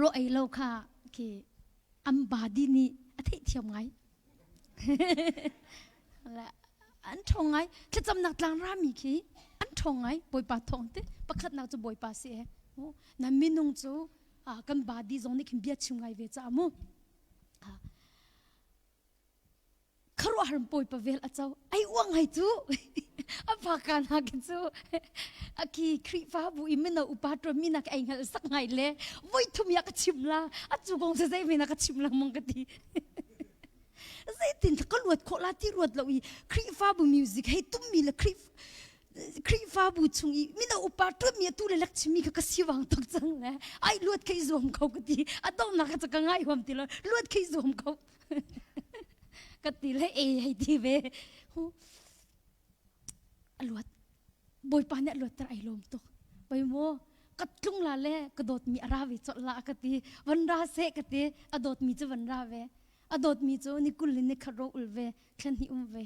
ro ei lo kha khi an body nih a theihthiam ngai. An ṭhawng ngai. Thlacamnak tlang rami khi an ṭhawng ngai. Bawipa thawng te. Pakhatnak cu Bawipa si e. Na minung cu kan body zong nih khin bia chim ngai ve ca mu. Khuaruahhar Bawipa vel a co. Ai uang hai cu. A phaka na khi cu. A khi Khrihfabu i mino upa ṭuan mi nak ei hngal sak ngai le voi thum ya ka chim la. A cu kong cu zei men ka chim lengmang ka ti. Zeitin ka luat khawh la ti ruat lo i Khrihfabu music hei tummi le Khrihfabu chung i mino upa ṭuanmi atu le lek chimmi kha ka siwang tuk cang le ai luat kha i zuam ko ka ti. A donghnak kha ka ngai huam ti lo. Luat kha i zuam ko. Ka ti le e hei ti ve. A luat. Bawipa nih a luatter ai lawm tuk. Pei maw ka tlung la le ka dawtmi a ra ve colh la ka ti. Van ra seh ka ti. A dawtmi cu van ra ve. A dawtmi cu ni kul in ni khat ro ul ve. Thlen hi um ve.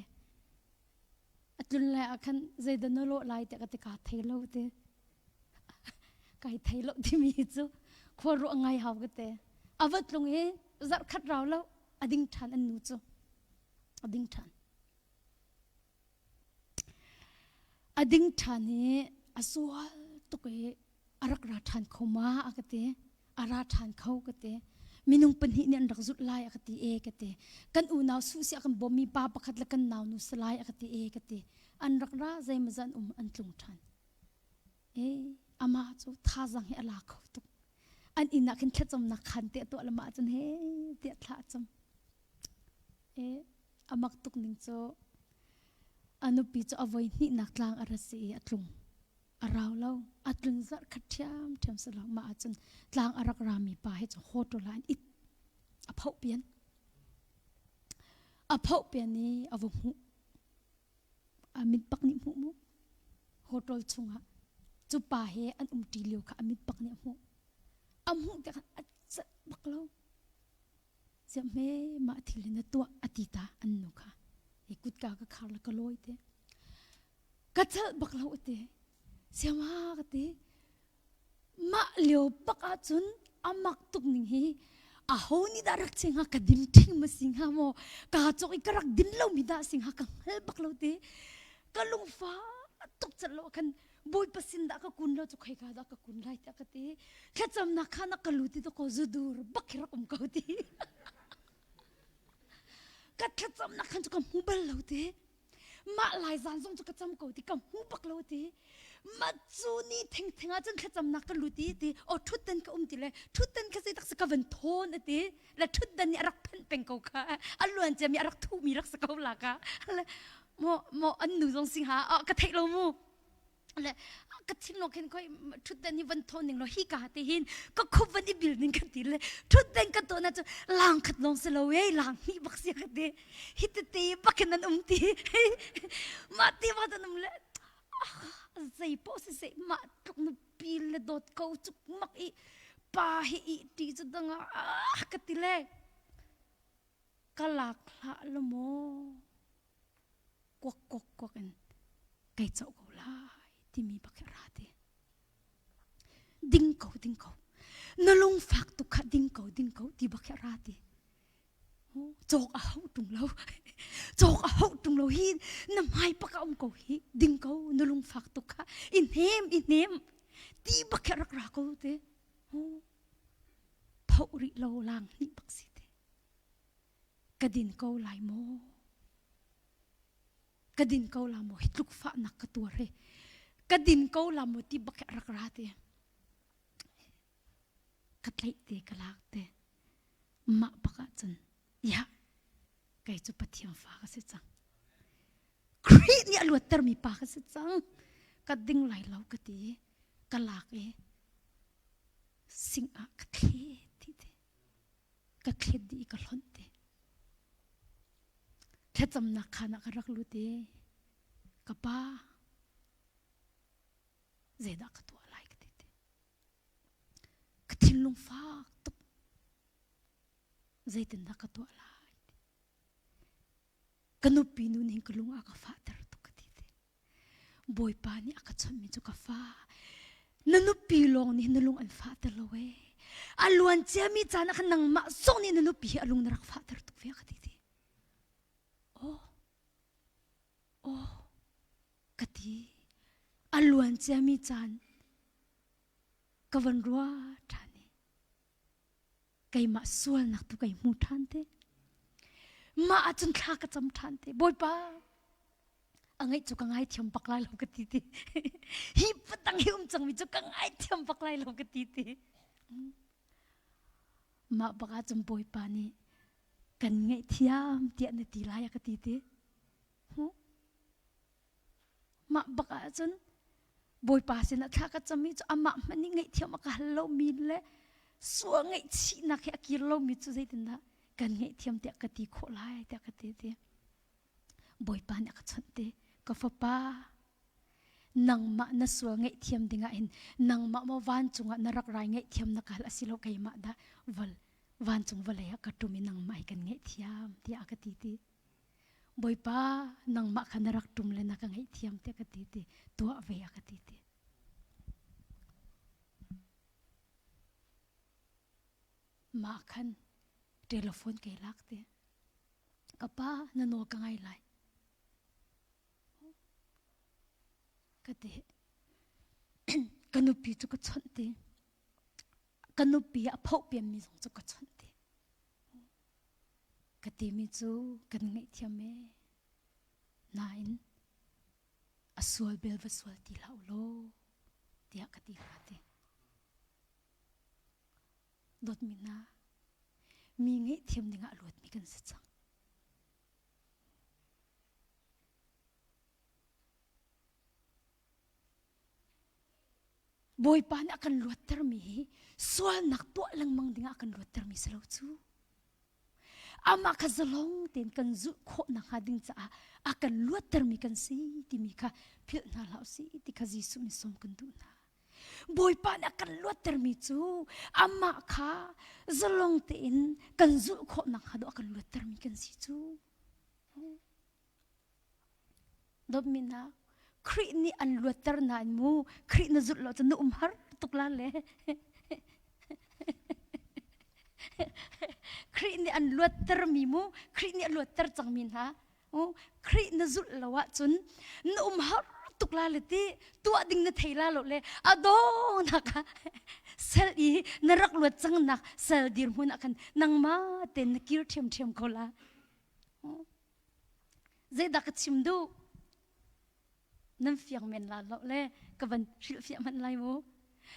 A tlun lai ah khan zeidah na lawh lai tiah ka ti ka thei lo ti. Kai thei lo timi cu khua ruah ngai hau ka te. A va tlung i zarh khat rau lo a ding ṭhan an nu cu. A ding ṭhan. A ding ṭhan i a sual tuk i a rak ra ṭhan kho ma a ka ti. A ra ṭhan kho ka ti. Minung pahnih nih an rak zulh lai a ka ti e ka ti. Kan unau suh a kan bawmmi pa pakhat le kan nau nu si lai a ka ti e ka ti. An rak ra zeimawzat an um an tlung ṭhan. E amah cu thazang hi a la kho tuk. An inn ah khin thlacamnak khan te a tuah le mah cun he tiah thla a cam. E a mak tuk ning cu a nupi cu a voi hnihnak tlang a ra si i a tlung. A rau lo. A tlun zarh khat ṭhiamṭhiam si lo. Mah ahcun tlang a rak rami pa he cu hotel ah an it. A phoh pian. A phoh pian i a va hmuh. A mit bak nih hmuh mu. Hotel chungah cu pa he an umṭi lio kha a mit bak nih a hmuh. A hmuh tikah a celh bak lo. Ziah hme mah thil hi na tuah a ti ta an nu kha. Hi kutka ka khar le ka lawi te. Ka celh bak lo a ti. Siama ka ti. Mah lio bak ahcun a mak tuk ning hi aho nih dah rak si hnga ka din ṭhing ma si hnga maw kaa cawk i ka rak din lomi dah si hnga ka hngal bak lo ti ka lungfa tuk celh lo khan Bawipa sin dah ka kun lo cu khoika dah ka kun lai tiah ka ti. Thlacamnak kha na ka lu ti to ko zudur bak khi rak um ko ti. Ka thlacamnak khan cu ka hmu bal lo ti. Mah lai zan zong cu ka cam ko ti ka hmu bak lo ti. Ma cu ni theng theng ah cun thlacamnak ka lut i ti o thutdan ka um ti le thutdan kha zei tak si ka van thawn a ti le thutdan nih a rak phanh peng ko kha a luan cia mi a rak thuh mi rak si ko la ka le mo mo an nu zong sing ha ka theih lo mu le ka thinlung khin khoi thutdan hi van thawn ning lo hi ka te hin ka khup van i bil ning ka ti le thutdan ka to na chu lang khat long se lo e lang ni bak sia ka te hi te te bakin an um ti ma ti ma tan um le zei po si se ma tluk nu pi le dot ko chuk mak i pa hi i ti chu danga ka ti le ka lak hlah lo maw kuak kuak kuak in kai coh ko lai timi bak hi a ra ti. Ding ko ding ko na lungfak tuk kha ding ko ding ko ti bak hi a ra ti. Cawk a hau tung lo cawk a hau tung lo hi na hmai pak a um ko hi ding ko na lungfak tuk kha i hnem i hnem ti bak hi a rak ra ko te. Phoh rih lo lang hnih bak si te. Ka din ko lai maw? Ka din ko la maw? Hi tluk fahnak ka tuar hi. Ka din ko la maw ti bak rak ra te. Ka tlaih te ka lak te. Mah bak ahcun ya kei cu Pathian fa ka si cang. Khrih nih a luattermi pa ka si cang. Ka ding lai lo ka ti i ka lak i sing ah ka thlet ti te. Ka thlet dih i ka hlonh te. Thlacamnak khaan ah ka rak lut i ka pa zeidah ka tuah lai ka ti te. Ka thinlung fak tuk. Zeitindah ka tuah lai ti. Ka nupi nu nih ka lung a ka fahter tuk ka ti te. Bawipa nih a ka chawnhmi cu ka fa. Na nupi lawng nih na lung an fahter lo ee. A luan ciami caan ah khan nangmah zong nih na nupi hi a lung na rak fahter tuk ve ka ti ti. Aw ka ti. A luan ciami caan ka van ruah ṭhan i keimah sualnak tu kai hmu ṭhan te. Mah ahcun thla ka cam ṭhan te. Bawipa, a ngaih cu ka ngaithiam bak lai lo ka ti ti. Hi patang hi um cangmi cu ka ngaithiam bak lai lo ka ti ti. Mah bak ahcun Bawipa nih kan ngaihthiam tiah na ti lai a ka ti ti. Mah bak ahcun Bawipa sinah thla ka cam i cu amah hmanh nih ngaihthiam a ka hal lomi le sual ngaihchihnak he a kir lomi cu zeitindah kan ngaihthiam tiah ka ti khawh lai tiah ka ti ti. Bawipa nih a ka chawnh ti ka fapa nangmah na sual ngaihthiam dingah hin nangmah maw vancung ah na rak rai ngaihthiam na ka hal a si lo keimah dah vol vancung vawlei ah ka ṭum i nangmah hi kan ngaihthiam tiah a ka ti ti. Bawipa nangmah kha na rak ṭum le na ka ngaihthiam tiah ka ti ti tuah ve a ka ti ti. Mah khan telephone kai lak te ka pa na nawl ka ngai lai ka ti ka nupi cu ka chawnh ti ka nupi a phoh pianmi zong cu ka chawnh ti Ka timi cu kan ngaihthiam ee. Nain a sual bel va sual ti hlah u law tiah ka ti hna ti. Dawtmi hna, mi ngaihthiam dingah a luatmi kan si cang. Bawipa nih a kan luattermi hi sualnak tuah lengmang dingah a kan luattermi si lo cu. Amah kha zalong tein kan zulh khawh nakhnga ding caah a kan luattermi kan si timi kha philh hna hlah usih ti kha Jesuh nih sawm kan duh hna. Bawipa nih a kan luattermi cu amah kha zalong tein kan zulh khawh nakhnga dawh a kan luattermi kan si cu. Dawtmi hna, Khrih nih an luatter nain mu Khrih na zulh lo cun na um har tuk la le. Khrih nih an luatter mi mu Khrih nih a luatter cangmi hna Khrih na zulh lo ahcun na um har tuk la le ti tuah ding na thei la lo le a dawnak ah sel i na rak luat cang nak sel dirhmun ah khan nangmah tein na kir ṭhiamṭhiam ko la. Zeidah ka chim duh? Nan fiang men la lo le ka van hrilhfiah hmanh lai mu.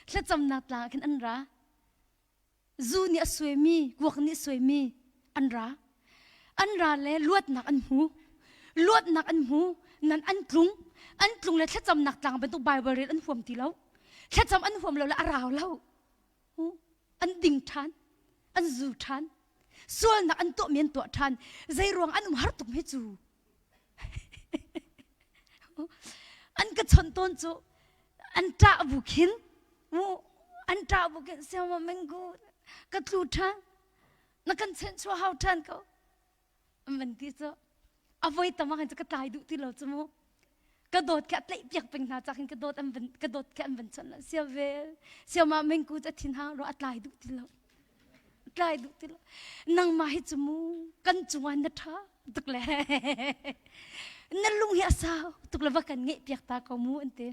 Thlacamnak tlang ah khin an ra. Zu nih a suaimi, kuak nih a suaimi an ra. An ra le luatnak an hmu. Luatnak an hmu. Nan an tlung. An tlung le thlacamnak tlang bantuk Bible rel an huam ti lo. Thlacam an huam lo le a rau lo. An ding ṭhan. An zu ṭhan. Sualnak an tuahmi an tuah ṭhan. Zei ruang an um har tuk hme cu. An ka chawnh tawn cu an ṭah bu khin mu an ṭah bu khin siama menggu ka tlu ṭhan na kan chenchuah hau ṭhan ko an van ti cu a voi tam ah khan cu ka tlai duh ti lo cu mu ka dawt kha tlaih piak peng hna cak hin ka dawt an van ka dawt kha an van chawnh lo sia vel siama mengku cu a thin hang ro a tlai duh ti lo tlai duh ti lo nangmah hi cu mu kan cungah na ṭha tuk le na lung hi a sau tuk le va kan ngeih piak ta ko mu an ti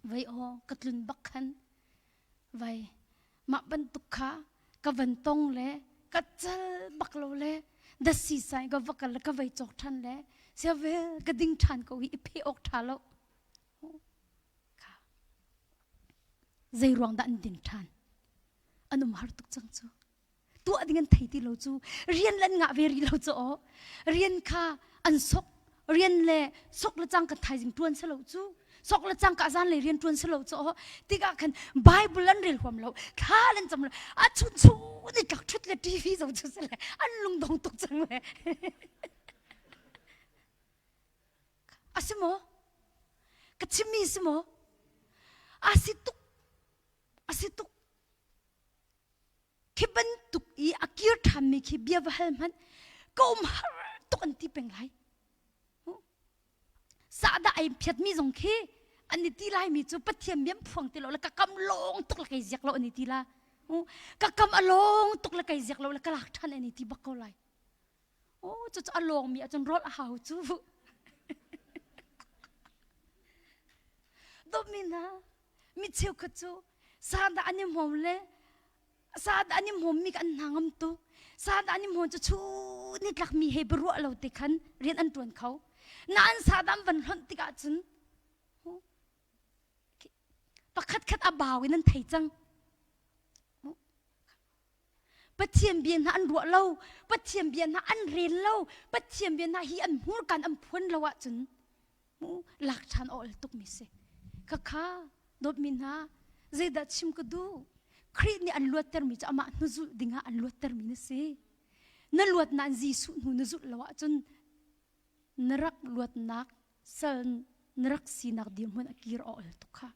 vai aw ka tlun bak khan vai mah bantuk kha ka van tong le ka cal bak lo le dasi sai ka va kal le ka vai cawk ṭhan le sia vel ka ding ṭhan ko hi i phe awk ṭha lo zei ruang dah an ding ṭhan an um har tuk cang cu tuah ding an thei ti lo cu rian le an ngah ve rih lo cu aw rian kha an sok rian le sok le cang kan thaizing tuan se lo cu sok le cang ka zan le rian tuan se lo cu aw tikah khan bible an rel huam lo thla an cam lo a chun chun i tlak thut le tv zo cu se le an lungdong tuk cang le a si maw ka chimmi si maw a si tuk a si tuk khi bantuk i a kir ṭhanmi khi bia va hal hmanh ka um har tuk an ti peng lai sahdah ai phiatmi zong khi an i ti laimi cu pathian biam phuang ti lo le ka kam lawng tuk le kei ziak lo an i ti la ka kam a lawng tuk le kei ziak lo le ka lak ṭhan an i ti bak ko lai o cu cu a lawngmi ahcun rawl a hau cu. Dawtmi hna, mi cheukhat cu sadah an i hmawm le sadah an i hmawmmi an hna ngam tuk. Sadah an i hmawm cu chun ni tlakmi he biaruah lo te khan rian an ṭuan kho. Nain sadah an van hlonh tikah cun pakhat khat a bau in an thei cang. Pathian bia hna an ruah lo, Pathian bia hna an rel lo, Pathian bia hna hi an hmurkan an phuan lo ahcun mu lak ṭhan a ol tukmi si. Khakha dawtmi hna zeidah chim ka duh? Khrih nih an luattermi cu amah hnuzulh dingah an luattermi na si. Na luat nain Jesuh hnu na zulh lo ahcun na rak luatnak sal na rak sinak dirhmun a kir a ol tuk kha.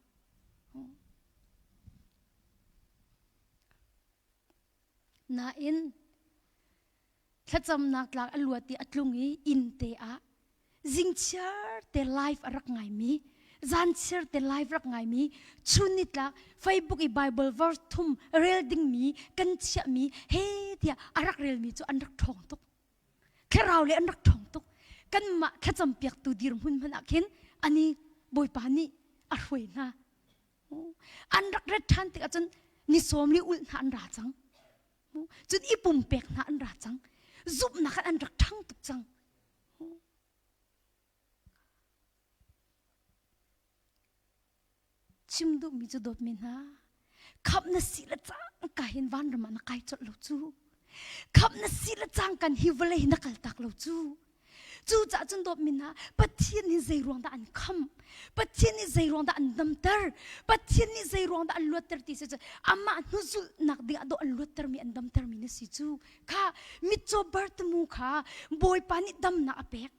Nain thlacamnak tlak a luat i a tlung i inn te ah zingchiar te live a rak ngaimi zanchiar te live rak ngaimi chun nitlak Facebook i Bible verse thum rel dingmi kan chiahmi he tiah a rak relmi cu an rak ṭhawng tuk thlarau le an rak ṭhawng tuk kanmah thlacam piaktu dirhmun hmanh ah khin ani Bawipa nih a hruai hna An rak ret ṭhan tikah cun ni sawm li ulh hna an ra cang. Cun i pumpek hna an ra cang. Zumhnak an rak ṭhang tuk cang. Chim duhmi cu dawtmi hna, khamh na si le cangka hin vanram ah na kai colh lo cu. Khamh na si le cangkan hi vawlei hi na kaltak lo cu. Cucaah cun dawtmi hna, Pathian nih zei ruang dah an khamh? Pathian nih zei ruang dah an damter? Pathian nih zei ruang dah an luatter ti si cu amah hnuzulhnak ding ah dawh an luattermi an damtermi na si cu kha mitcaw Bartimu kha Bawipa nih damnak a pek.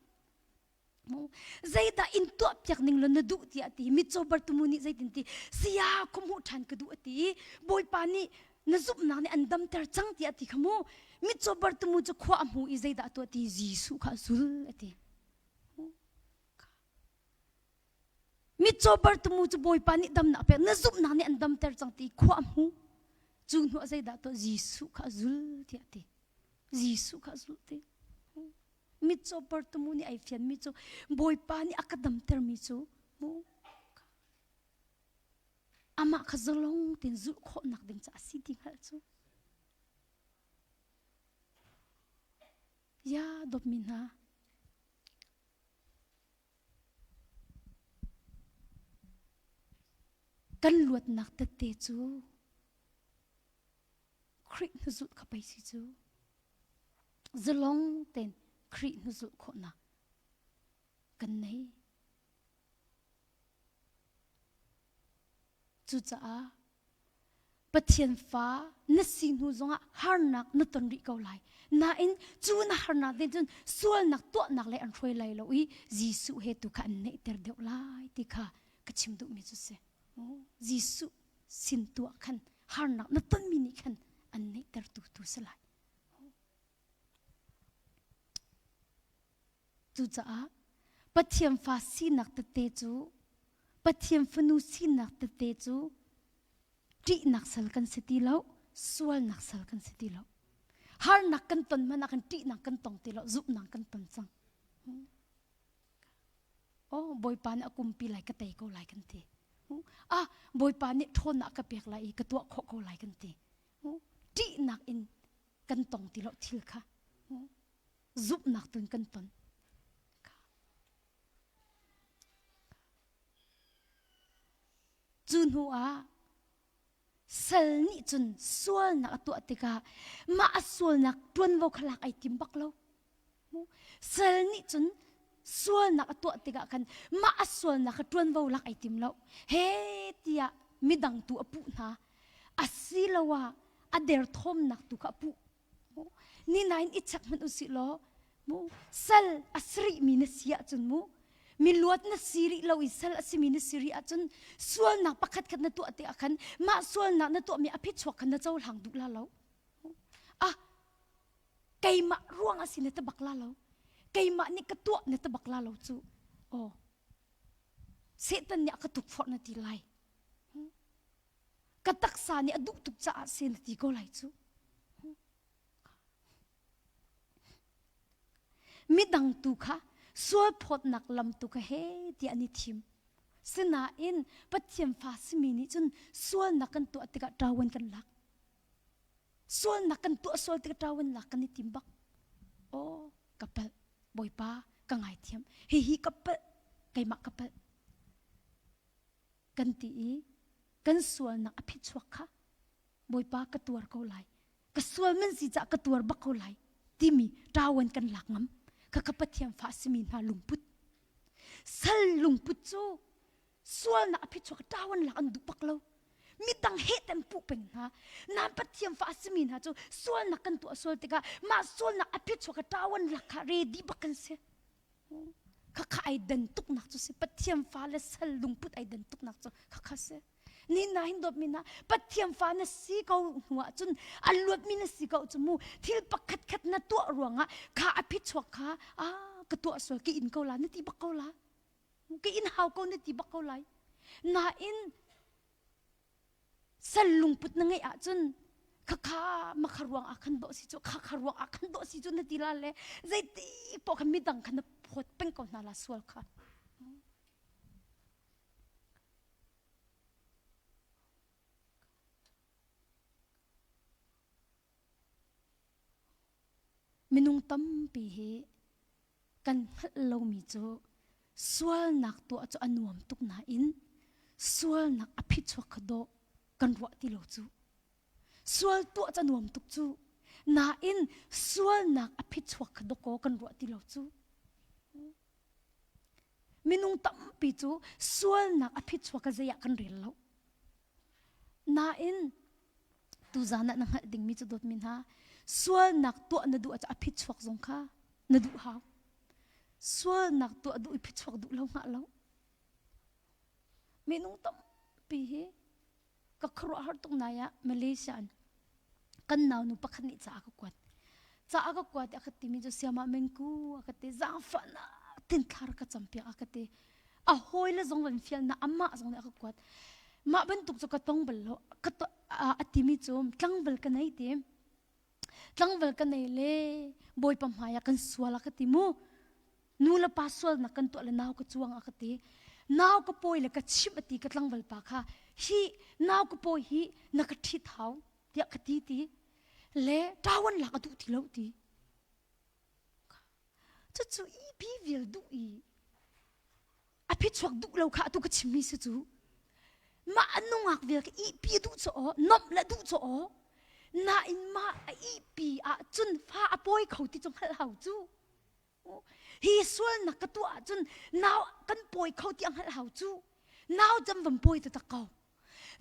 Zeidah in tuahpiak ning law na duh tiah a ti. Mitcaw Bartimu nih zeitin ti saya khua hmuh ṭhan ka duh a ti. Bawipa nih na zumhnak nih an damter cang tiah a ti kha mu mitcaw Bartimu cu khua a hmu i zeidah a tuah ti Jesuh kha a zul a ti mitcaw Bartimu cu Bawipa nih damnak a pek na zumhnak nih an damter cang ti khua a hmu cu hnu ah zeidah tuah Jesuh kha a zul tiah a ti Jesuh kha a zul ti mitcaw Bartimu nih ai fianmi cu Bawipa nih a ka damtermi cu mu Amah kha zalong tein zulh khawhnak ding caah a si ti hngalh cu. Ya dawtmi hna, kan luatnak tette cu Khrih hnuzulh kha pei si cu. Zalong tein Khrih hnuzulh khawhnak kan nei. Cucaah Pathian fa na si hnu zongah harnak na ton rih ko lai. Nain cu na harnak te cun sualnak tuahnak le an hruai lai lo i Jesuh he tu kha an neihter deuh lai ti kha ka chim duhmi cu si. Jesuh sin tuah khan harnak na tonmi nih khan an neihter tu tu si lai. Cucaah Pathian fa sinak tete cu Pathian fanu sinak tete cu ṭihnak sal kan si ti lo, sualnak sal kan si ti lo. Harnak kan ton hmanh ah kan ṭihnak kan tong ti lo, zumhnak kan ton cang. Oh, Bawipa nih a kumpi lai ka tei ko lai kan ti. Ah, Bawipa nih ṭhawnnak ka pek lai i ka tuah khawh ko lai kan ti. Ṭihnak in kan tong ti lo thil kha. Zumhnak tun kan ton. Cu hnu ah sal nih cun sualnak a tuah tikah mah a sualnak ṭuanvo kha lak ai tim bak lo. Sal nih cun sualnak a tuah tikah khan mah a sualnak kha ṭuanvo lak ai tim lo. He tiah midang tu a puh hna. Asiloah a derthawmnak tu kha a puh. Ni nain i chek hmanh usih law mu sal a si mi na si ahcun mu mi luat na si rih lo i sal a simi na si rih ahcun sualnak pakhat khat na tuah tikah khan mah sualnak na tuahmi a phichuak khan na cohlang duh la lo ah keimah ruang a si na ti bak la lo keimah nih ka tuah na ti bak la lo cu oh Satan nih a ka tukforh na ti lai ka taksa nih a duh tuk caah si na ti ko lai cu midang tu kha sualphawtnak lam tu kha he tiah an i thim. Sinain Pathian fa simi nih cun sualnak kan tuah tikah ṭawan kan lak. Sualnak kan tuah sual tikah ṭawan lak kan i tim bak. Aw, ka palh. Bawipa, ka ngaithiam. Hihi ka palh. Keimah ka palh. Kan ti i kan sualnak a phichuak kha Bawipa ka tuar ko lai. Ka sual man si cah ka tuar bak ko lai timi ṭawan kan lak ngam. Khakha Pathian fa simi hna lungput. Sal lungput cu sualnak a phichuak ṭawan lak an duh bak lo. Midang he ten puh peng hna. Nan Pathian fa simi hna cu sualnak kan tuah sual tikah mah sualnak a phichuak ṭawan lak kha ready bak kan si. Khakha ai den tuknak cu si. Pathian fa le sal lungput ai den tuknak cu khakha si. Ni na hin dawtmi na Pathian fa na si ko hnu ah cun a luatmi na si ko cu mu thil pakhat khat na tuah ruangah kha a phichuak kha ah ka tuah sual ka in ko la na ti bak ko la ka in hau ko na ti bak ko lai nain sal lungput na ngeih ahcun khakha makha ruang ah khan dawh si cu khakha ruang ah khan dawh si cu na ti la le zeiti poh khan midang khan na phawt peng ko hna la sual kha Minung tampi hi kan hngalh lomi cu sualnak tuah cu a nuam tuk nain sualnak a phichuak kha dawh kan ruah ti lo cu. Sual tuah cu a nuam tuk cu. Nain sualnak a phichuak kha dawkaw kan ruah ti lo cu. Minung tampi cu sualnak a phichuak kha zei ah kan rel lo. Nain tuzan ah na hngalh dingmi cu dawtmi hna sualnak tuah na duh ah a phichuak zong kha na duh hau. Sualnak tuah duh i phichuak duh lo hngah lo. Minung tampi hi ka khuaruahhar tuk nai ah Malaysia in kan naunu pakhat nih ca a ka kuat. Ca a ka kuat i a ka timi cu siamah mengku a ka ti zaangfahnak tin thlar ka campiak a ka ti. A hawile zong van fial na amah zong nih a ka kuat. Mah bantuk cu ka tong bal lo. Ka to, a timi cu tlangval ka nei ti. Tlangval ka nei le Bawipa hmai ah kan sual a ka ti mu. Nu le pa sualnak kan tuah le nau ka cuang a ka ti. Nau ka pawi le ka chimh a ti ka tlangval pa kha hi nau ka pawi hi na ka ṭhit hau tiah ka ti ti le ṭawan lak a duh ti lo ti. Cucu i bi vial duh i a phichuak duh lo kha atu ka chimmi si cu mah a nungak vial ka ihpi duh cu aw nomh le duh cu aw nain mah a ihpi ah cun fa a pawi kho ti cu hngalh hau cu hi sualnak ka tuah ahcun nau kan pawi kho ti a hngalh hau cu nau cam van pawi taktak ko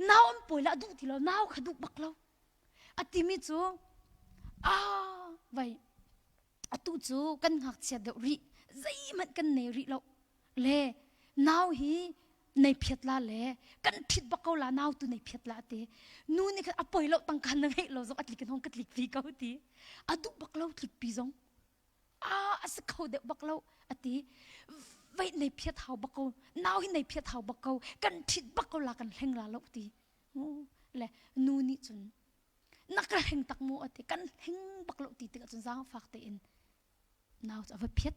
nau an pawi la duh ti lo nau kha duh bak lo a timi cu a vai atu cu kan ngakchia deuh rih zeihmanh kan nei rih lo le nau hi nei phiat la le kan ṭhit bak ko la nau tu nei phiat la te nu nih khan a poi lo tangka na ngeih lo zong a tlik in hong ka tlik pi ko ti a duh bak lo tlik pi zong a a si kho deuh bak lo a ti vei nei phiat hau bak ko nau hi nei phiat hau bak ko kan ṭhit bak ko la kan hleng la lo ti le nu nih cun na ka hleng tak mu ati kan hleng bak lo ti tikah cun zaangfak tein nau cu a va phiat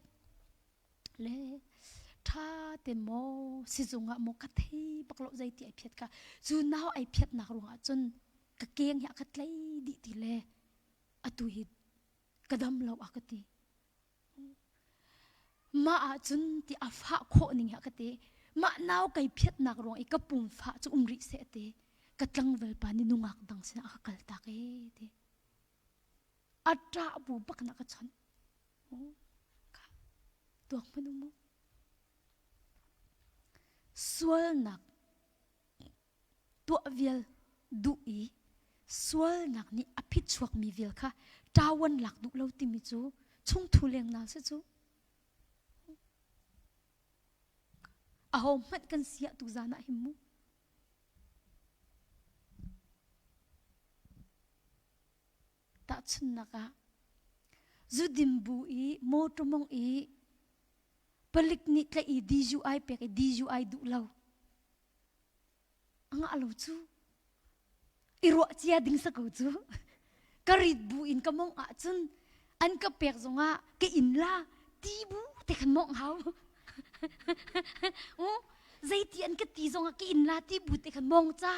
le tha te maw sizung ah maw ka thei bak lo zei ti ai phiat kha cu nau ai phiat nak ruangah cun ka keng hi a ka tlei dih ti le atu hi ka dam lo a ka ti Mah ahcun ti a fah khawh ning hi a ka ti. Mah nau kai phiatnak ruang i ka pum fah cu um rih seh ti. Ka tlangval pa nih nungak dang sinah a ka kaltak ee ti. A ṭah bu bak na ka chawnh. Tuak hmanh u mu. Sualnak tuah vial duh i sualnak nih a phichuakmi vial kha ṭawan lak duh lo timi cu chungthu lengnak si cu. Aho hmanh kan si ah tuzan ah hin mu. Tahchunhnak ah zudin bu i motor mong i palik nih tlaih i DUI pek i DUI duh lo. A ngah lo cu. I ruah cia ding sa ko cu. Ka rit bu in ka mong ahcun an ka pek zongah ka in la ti bu te khan mong hau. Zeiti an ka ti zong ah ka in la ti bu te khan mong ca.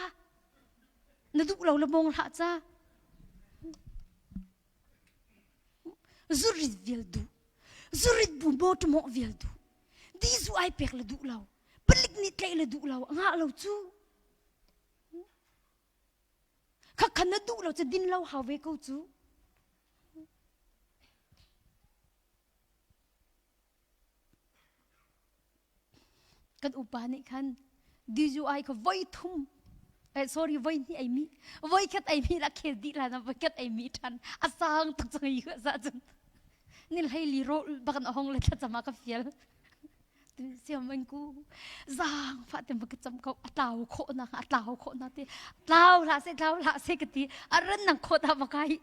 Na duh lo le mong hlah ca. Zurit vial duh. Zurit bu motor mawh vial duh. Di zu ai pek le duh lo. Palik nih tlaih le duh lo. Ngah lo cu. Khakhan na duh lo cu din lo hau ve ko cu. Kan upa nih khan DUI kha voi thum eh, sorry voi hnih ei mi voi khat ei mi la khel dih la na voi khat ei mi than a sang tuk cang i za cun ni hlei li ro bakan ahong le thlacam ah ka fial siam an ku zang fa te ka cam ko a tlau khawh na a tlau khawh na te tlau hlah se tlau hlah se ka ti a ran nang khawt ha makai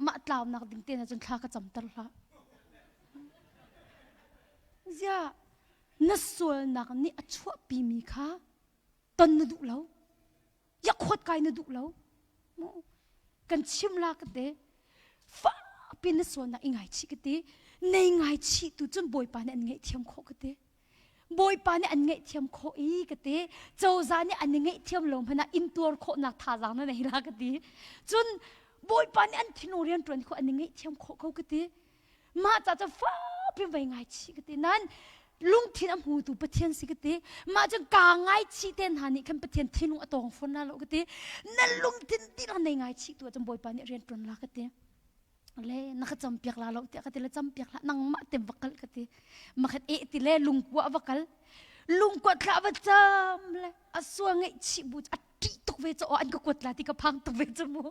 mah tlaunak ding te na cun thla ka camter hlah. Ziah na sualnak nih a chuahpimi kha ton na duh lo. Ya khawt kai na duh lo. Kan chim la ka te. Fakpi na sualnak i ngaichih ka ti. Nei ngaichih tu cun Bawipa nih an ngaihthiam khawh ka ti. Bawipa nih an ngaihthiam khawh i ka ti. Cozah nih an i ngaihthiam lo hmanh ah intuar khawhnak thazaang na nei la ka ti. Cun Bawipa nih an thinlung rianṭuan khawh an i ngaihthiam khawh ko ka ti. Mah ca cu fakpi vei ngaichih ka ti. Nain lungthin a hmutu Pathian si ka ti. Mah cun kaa ngaichih te hna nih khan Pathian thinlung a tawng fawn la lo ka ti. Na lungthin dihlak nei ngaichih tu ahcun Bawipa nih rianṭuan la ka ti. Le na ka campiak la lo tiah ka ti le campiak hlah nangmah te va kal ka ti makhat e ti le lungkua va kal lungkua thla va cam le a sual ngaihchih bu a ṭih tuk ve cu an ka kuat la ti ka phang tuk ve cu mu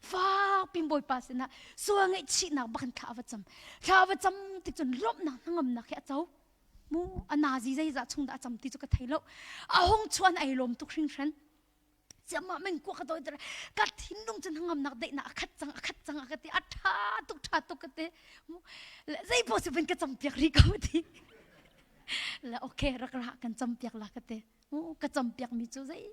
fak pin bawipa sinah sual ngaihchihnak bak in thla va cam thla va cam ti cun lawmhnak hnangamnak hi a co mu a nazi zeizah chung dah a cam ti cu ka thei lo a hung chuan ai lawm tuk hringhran Siamah men kuak ka doi ka thinlung cun hnangamnak daihnak a khat cang a khat cang a ka ti a ṭha tuk ṭha tuk ka ti zei paoh si van ka campiak rih ko ti le okay rak ra kan campiak la ka ti ka campiak mi cu zei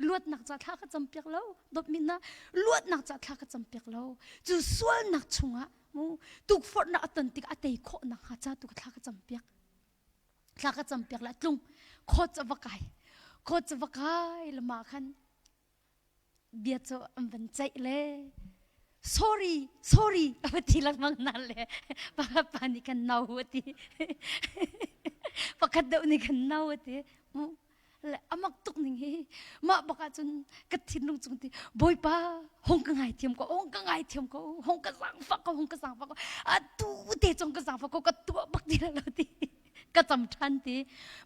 luatnak ca thla ka campiak lo dawtmi na luatnak ca thla ka campiak lo cu sualnak chungah mu tukforhnak a ton tik a tei khawh nak hnga ca tu ka thla ka campiak thla ka campiak le tlung khawt cu va kai khawt cu va kai lama khan bia cu an van ceih le sorry sorry a va ti lengmang na le pakhat pa nih kan no a ti pakhat deuh nih kan no a ti le amak tuk ning hi mah bak ahcun ka thinlung cung ti bawipa hong ka ngaithiam ko hong ka ngaithiam ko hong ka zaangfak ko hong ka zaangfak ko atu te cong ka zaangfak ko ka tuah bak ti lo ti ka cam ṭhan ti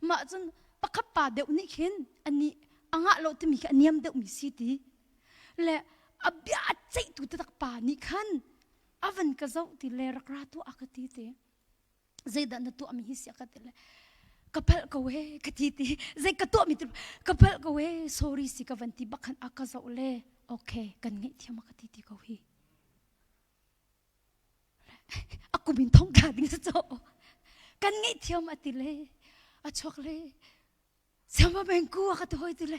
mah cun pakhat pa deuh nih khin ani angah lo timi khi a niam deuh mi si ti le a bia a ceihtu taktak pa nih khan a van ka zoh ti le rak ra tuah a ka ti ti zeidah na tuahmi hi si ka ti le ka palh ko he ka ti ti zei ka tuahmi ti ka palh ko he sorry si ka van ti bak khan a ka zoh le okay kan ngaihthiam a ka ti ti ko hi a kum in thong tla ding sa kan ngaihthiam a ti le a chuak le Siangpa bengku a ka ti hoi ti le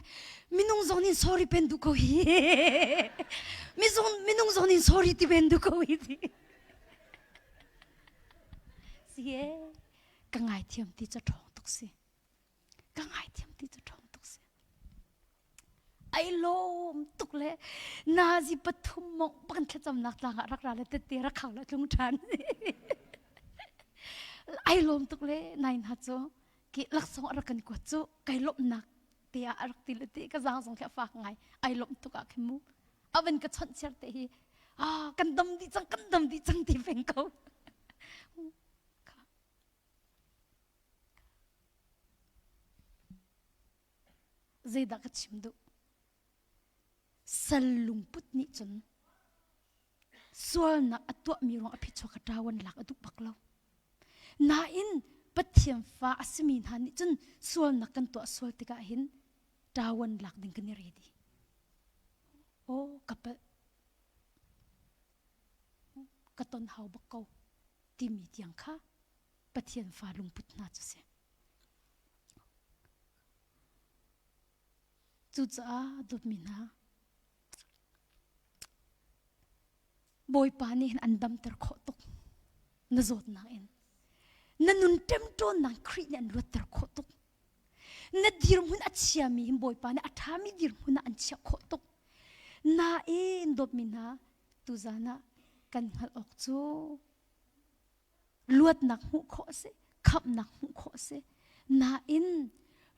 minung zong nih sorry pen duh ko hi mizong minung zong nih sorry ti pen duh ko hi ti si e ka ngaithiam ti cu ṭhawng tuk si ka ngaithiam ti cu ṭhawng tuk si ai lawm tuk le nazi pathum mong bak thlacamnak tlang ah rak ra le tette rak khau la tlung ṭhan ai lawm tuk le nai hna cu ki laksawng a rak kan kuat cu kai lawmhnak te ah a rak ti le ti ka zaang zong khi a fak ngai ai lawmh tuk ah khin mu a van ka chawnh chiar te hi ah kan dam dih cang kan dam dih cang ti peng ko zeidah ka chim duh sal lungput nih cun sualnak a tuahmi ruang a phichuak a ṭawan lak a duh bak lo. Nain Pathian fa a simi hna nih cun sualnak kan tuah sual tikah hin ṭawan lak ding kan i ready. Oh, ka palh. Ka ton hau bak ko timi tiang kha Pathian fa lungput hna cu si. Cucaah dawtmi hna, Bawipa nih hin an damter khawh tuk na zawtnak in. Na nun ṭemṭawnnak Khrih nih an luatter khawh tuk. Na dirhmun a chiami hin Bawipa nih a ṭhami dirhmun ah an chiah khawh tuk. Nain dawtmi hna, tuzan ah kan hngalh awk cu luatnak hmuh khawh a si, khamhnak hmuh khawh a si. Nain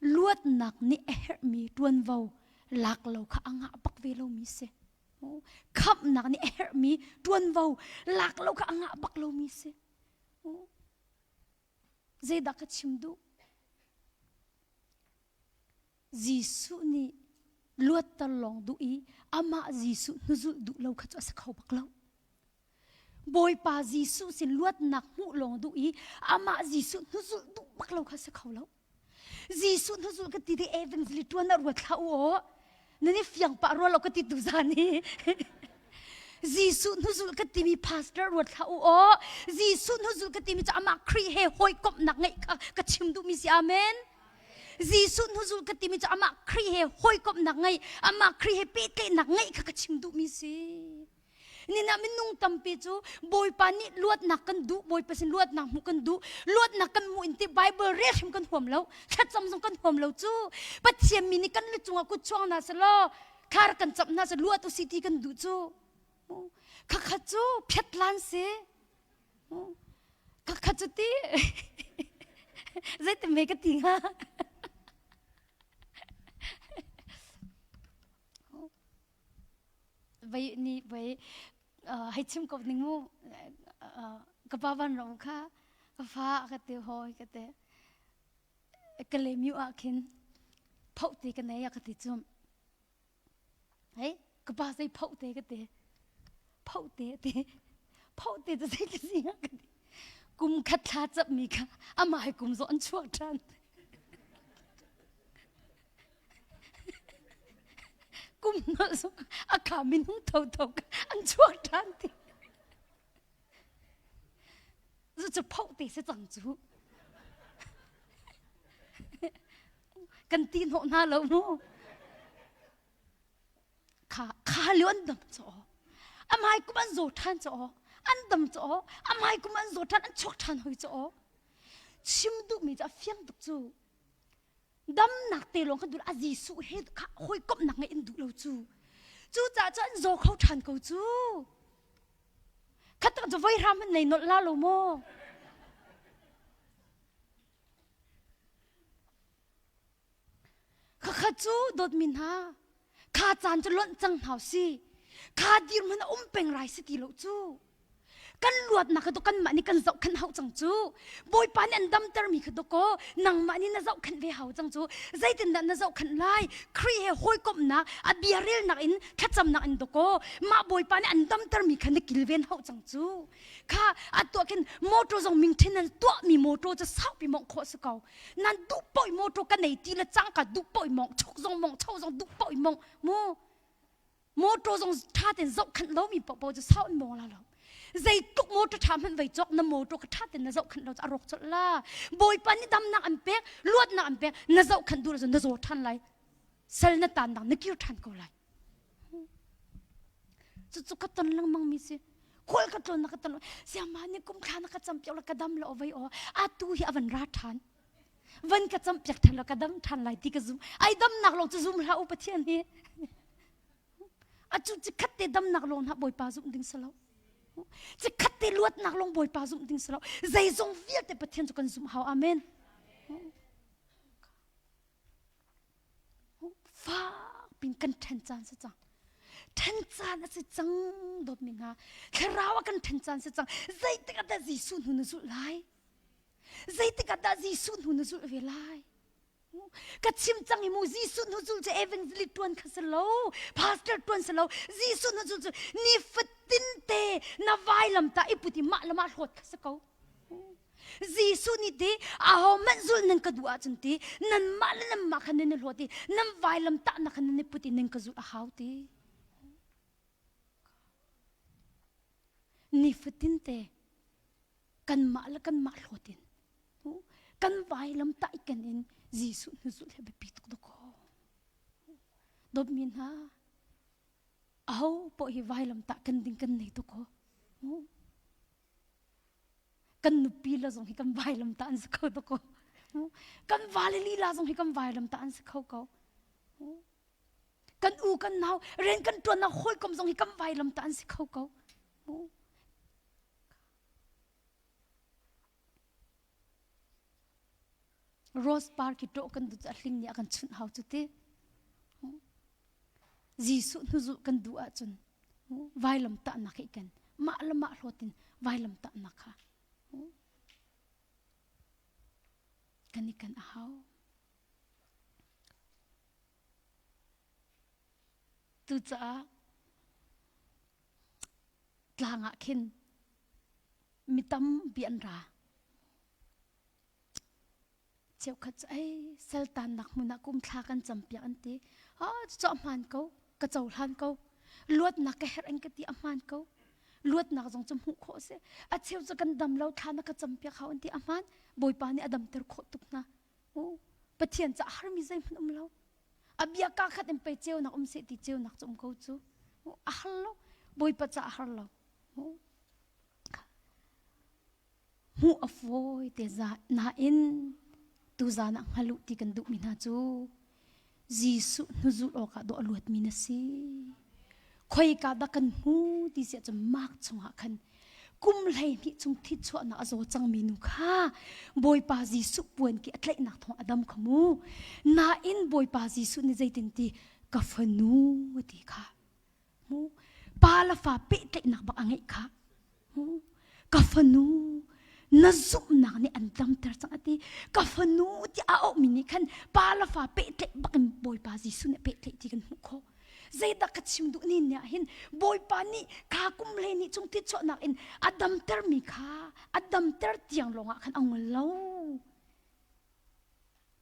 luatnak nih a herhmi ṭuanvo lak lo kha a ngah bak ve lomi si. Khamhnak nih a herhmi ṭuanvo lak lo kha a ngah bak lomi si. Zeidah ka chim duh? Jesuh nih luatter lawng duh i amah Jesuh hnuzulh duh lo kha cu a si kho bak lo. Bawipa Jesuh sin luatnak hmuh lawng duh i amah Jesuh hnuzulh duh bak lo kha a si kho lo. Jesuh hnuzulh ka ti ti evangelist ṭuan ah ruat hlah u aw. Nan i fiang pah rua lo ka ti tu zan hi. Jesuh hnuzulh ka timi pastor ruat hlah u aw. Jesuh hnuzulh ka timi cu amah Khrih he hawikomhnak ngeih kha ka chim duhmi si amen. Jesuh hnuzulh ka timi cu amah Khrih he hawikomhnak ngeih, amah Khrih he pehtlaihnak ngeih kha ka chim duhmi si. Nina minung tampi cu Bawipa nih luatnak kan duh, Bawipa sin luatnak hmuh kan duh, luatnak kan hmuh in ti Bible rel hrim kan huam lo, thlacam zong kan huam lo cu. Pathian mi nih kan lu cungah kut chuang hna selaw, thlar kan camh hna seh luat usih ti kan duh cu. Khakhat cu phiatlan si. Khakhat cu ti zeitin me ka ti hnga? Vai ni vai hei chim ko ning mu ka pa van ro kha ka fa ka ti hoi ka te ka le miu ah khin phoh te ka nei a ka ti cum hei ka pa zei phoh te ka ti phoh te ti phoh te cu zei ka si ka ti kum khat thla cap mi kha amah he kum zawh an chuak ṭhan Kum nolh zong a kha minung thotho an chuak ṭhan ti. Cu phoh te si cang cu. Kan ti hnawh hna lo mu. Kha kha lio an dam caw. Amai kum an zaw ṭhan caw. An dam caw. Amai kum an zaw ṭhan an chuak ṭhan hoi caw. Chim duhmi cu a fiang tuk cu. Damnak te lawng kan duh a Jesuh he kha hawikomhnak ngeih in duh lo cu. Cucaah cu an zaw kho ṭhan ko cu. Khat cu voi hram an nei nolh la lo maw? Khakha cu dawtmi hna, kha caan cu lonh cang hna si. Kha dirhmun a um peng rai si ti lo cu. Kan luatnak kha kanmah nih kan zohkhenh hau cang cu. Bawipa nih an damtermi kha dawkaw nangmah nih na zohkhenh ve hau cang cu. Zeitindah na zohkhenh lai? Khrih he hawikomhnak, a bia relnak in thlacamnak in dawkaw mah Bawipa nih an damtermi kha na kilven hau cang cu. Kha a tuah khin motor zong mingthen nan tuahmi motor cu saupi mawngh khawh si ko. Nan duh paoh motor ka nei ti le cangka duh paoh mawngh chuk zong mawngh cho zong duh paoh mawngh mu. Motor zong ṭha tein zohkhenh lomi paohpaoh cu sau an mawng la lo. Zeitluk motor ṭha hmanh vei cawk na motor kha ṭha tein na zohkhenh lo cu a rawk colh la. Bawipa nih damnak an pek, luatnak an pek, na zohkhenh duh lo cun na zaw ṭhan lai. Sal na tannak na kir ṭhan ko lai. Cucu ka ton lengmang mi si. Khual ka tlawn na ka ton. Siama nih kum thla na ka cam piak la ka dam lo vei aw. Atu hi a van ra ṭhan. Van ka cam piak ṭhan lo ka dam ṭhan lai ti ka zum. Ai damnak lawng cu zum hlah u Pathian hi. Atu cikhat te damnak lawng hna Bawipa zumh ding si lo. Cikhat te luatnak lawng Bawipa zumh ding si lo. Zeizong vialte Pathian cu kan zumh hau. Amen. Fak pin kan ṭhen caan si cang. Ṭhen caan a si cang dawtmi hna. Thlarau a kan ṭhen caan si cang. Zeitik ah dah Jesuh hnu na zulh lai? Zeitik ah dah Jesuh hnu na zulh ve lai? Ka chim cang i mu Jesuh hnu zulh cu evangelist ṭuan kha si lo, pastor ṭuan si lo. Jesuh hnu zulh cu nifatin te na vailam ta i put i mah le mah hlawt kha si ko. Jesuh nih ti ahohmanh zulh nan ka duh ahcun ti nanmah le nanmah kha nan i hlawt i nan vailam tahnak kha nan i put i nan ka zulh a hau ti. Nifatin te kanmah le kanmah hlawt in kan vailam tah i ken in Jesuh hnu zulh hi biapi tuk dakaw. Dawtmi hna, aho poh hi vailam tah kan ding kan nei tuk aw. Kan nupi le zong hi kan vailam tah an si kho dakaw. Kan vale lila zong hi kan vailam ta an si kho ko. Kan u kan nau rian kan ṭuannak hawikom zong hi kan vailam ta an si kho ko. Rose par khi ṭawh kan duh cu a hling nih a kan chunh hau cu ti. Jesuh hnuzulh kan duh ahcun vailam tahnak hi kan mah le mah hlawt in vailam tahnak kha kan i kan a hau. Cucaah tlang ah khin mi tampi an ra. Cheukhat cu ei saltannak hmun ah kum thla kan campiak an ti. Ah cucu a hmaan ko, ka cohlan ko. Luatnak ka herh an ka ti a hmaan ko. Luatnak zong cu hmuh khawh a si. A cheu cu kan dam lo thla na ka campiak hau an ti a hmaan. Bawipa nih a damter khawh tuk hna. Pathian ca harmi zeihmanh um lo. A bia ka khat in pei ceunak um seh ti ceunak cu um ko cu. A har lo. Bawipa ca a har lo. Hmuh a fawi te nain tuzan ah hngal u ti kan duhmi hna cu Jesuh hnuzulh awkah dawh a luatmi na si. Khoika dah kan hmu ti si ahcun Mark chungah khan kum 12 chung thichuahnak a zaw cangmi nu kha Bawipa Jesuh puan ki a tlaihnak thawng a dam kha mu. Nain Bawipa Jesuh nih zeitin ti ka fanu a ti kha. Mu pa le fa pehtlaihnak bak a ngeih kha. Mu ka fanu na zumhnak nih an damter cang a ti. Ka fanu ti a auhmi nih khan pa le fa pehtlaih bak in Bawipa Jesuh nih pehtlaih ti kan hmuh khawh. Zeidah ka chim duh ni ni ah hin Bawipa nih kha kum hlei nih chung ti chuahnak in a damtermi kha a damter tiang lawngah khan a ngol lo.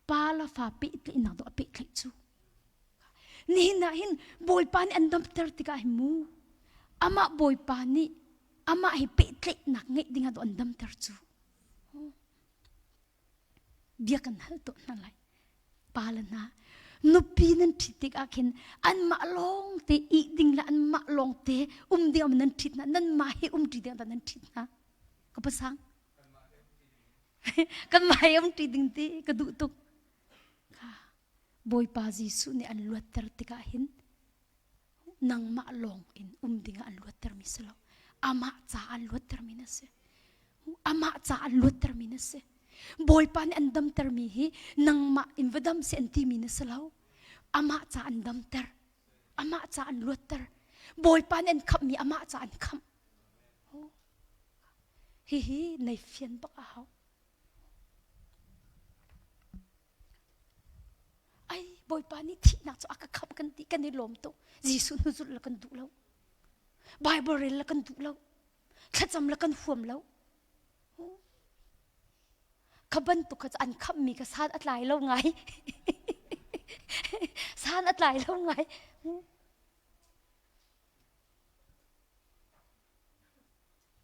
Pa le fa pehtlaihnak dawh a pehtlaih cu. Nihin ah hin Bawipa nih an damter tikah hin mu amah Bawipa nih amah hi pehtlaihnak ngeih dingah dawh an damter cu. Bia kan hal tuah hna lai. Pa le hna nupi nan ṭhit tikah khin anmah lawng te ih ding le anmah lawng te um ding ah nan ṭhit hna nanmah he um ṭi ding ah nan ṭhit hna. Ka pasang. Kanmah he um ṭi ding ti ka duh tuk. Bawipa Jesuh nih an luatter tikah hin nangmah lawng in um dingah an luattermi si lo. Amah ca an luattermi na si. Amah ca an luattermi na si. Bawipa nih an damtermi hi nangmah in va dam si an timi na si lo. Amah ca an damter. Amah ca an luatter. Bawipa nih an khamhmi amah ca an khamh. Hihi nei fian bak a hau. Ai Bawipa nih thihnak cu a ka khamh kan ti kan i lawm tuk. Jesuh hnu zulh le kan duh lo. Bible rel le kan duh lo. Thlacam le kan huam lo. Kha bantuk kha an khamhmi kha san a tlai lo ngai. san a tlai lo ngai.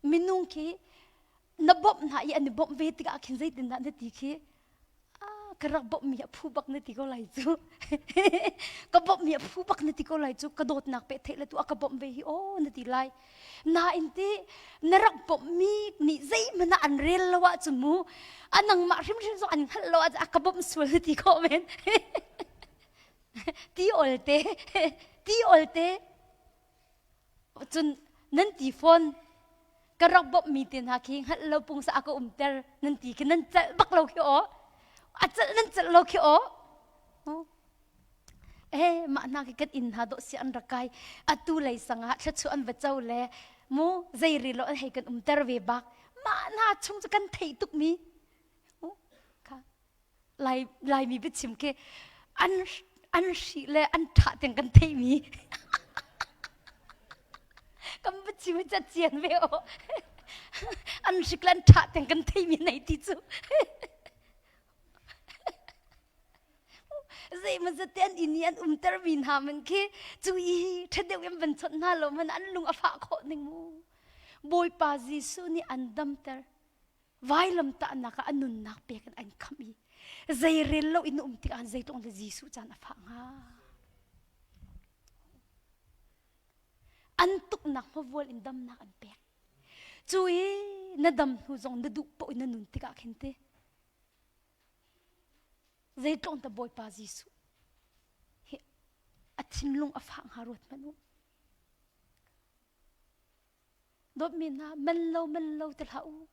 Minung khi na bawmh hna i an i bawmh ve tikah khin zeitindah na ti khi ka rak bawmhmi a phu bak na ti ko lai cu ka bawmhmi a phu bak na ti ko lai cu ka dawtnak pe theih le tu a ka bawmh ve hi aw na ti lai nain ti na rak bawmhmi nih zeihmanh ah an rel lo ahcun mu a nangmah hrimhrim zong an hngalh lo ahcun a ka bawmh sual na ti khawh men ti ol te ti ol te Cun nan ti fawn ka rak bawmhmi te hna khi hngalh lo pungsa a ka umter nan ti khi nan celh bak lo khi aw a celh nan celh lo khi aw eh mah hna khi kan inn hna dawh si an rak kai atu lei sangah thluachuah an va co le mu zei ri lo an hei kan umter ve bak mah hna chung cu kan theih tuk mi kha Lai Laimi biachim khi an an hri le an ṭha tiang kan theihmi kan biachim hi cacian ve aw an hrik le an ṭha tiang kan theihmi nei ti cu zeimaw zat te an inn i an umtermi hna man khi cu i ṭha deuh in van chawnh hna lo man an lung a fah khawh ning mu Bawipa Jesuh nih an damter Vailamtahnak ah a nunnak pek in an khamh i zeirel lo in um tikah zeitluk le Jesuh caan a fah hnga. An tuknak hmavual in damnak an pek. Cu i na dam hnu zong na duh paoh in na nun tikah khin te. Zeitlung ta Bawipa Jesuh hi a thinlung a fah hnga ruat hmanh u. Dawtmi hna, man lo man lo ti hlah u.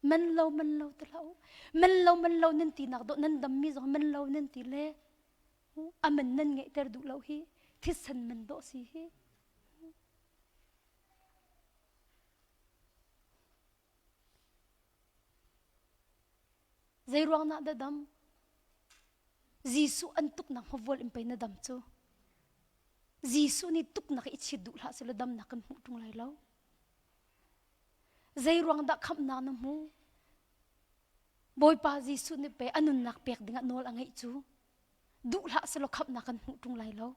Man lo man lo ti hlah u. Man lo man lo nan ti nak dawh nan dammi zong man lo nan ti le a man nan ngeihter duh lo hi thisen man dawh si hi. Zei ruang nah dah dam? Jesuh an tuknak hmavual in pei na dam cu. Jesuh nih tuknak i chiat duh hlah selaw damnak kan hmuh ṭung lai lo. Zei ruang dah khamhnak na hmu? Bawipa Jesuh nih pei a nunnak pek dingah nawl a ngeih cu. Duh hlah selaw khamhnak kan hmuh ṭung lai lo.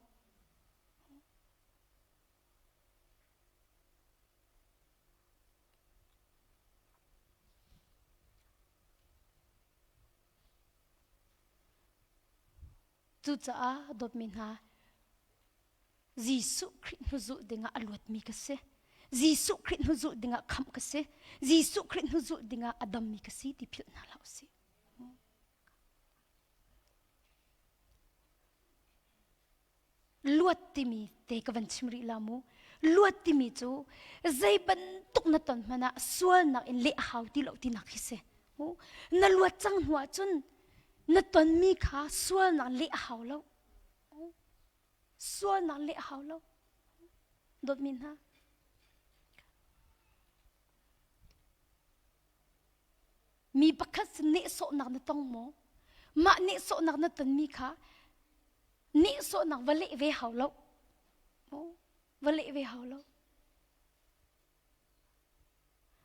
Cucaah dawtmi hna, Jesuh Khrih hnuzulh dingah a luatmi ka si. Jesuh Khrih hnuzulh dingah khamh ka si. Jesuh Khrih hnuzulh dingah a dammi ka si ti philh hna hlah usih. Luat timi te ka van chim rih la mu. Luat timi cu zei bantuk na ton hmanh ah sualnak in leh a hau ti lo tinak khi si. Na luat cang hnu ahcun na tonmi kha sualnak leh a hau lo. Sualnak leh a hau lo. Dawtmi hna. Mi pakhat sin nehsawhnak na tong maw? Mah nehsawhnak na tonmi kha nehsawhnak va leh ve hau lo. Va leh ve hau lo.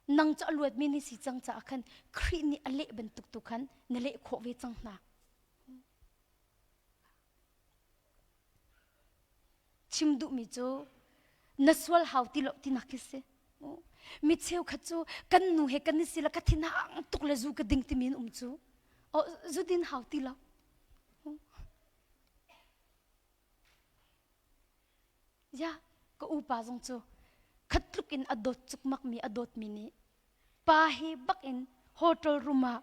Nang cu a luatmi ni si cang caah khan Khrih nih a leh bantuk tu khan na leh khawh ve cang hna. Chim duhmi cu na sual hau ti lo tinak khi si. Mi cheukhat cu kan nu he kan i si la ka thinhang tuk le zu ka ding timi an um cu. Oh, zu din hau ti lo. Ya, ka upa zong cu khat tluk in a dawt cukmak mi a dawtmi nih pa he bak in hotel room ah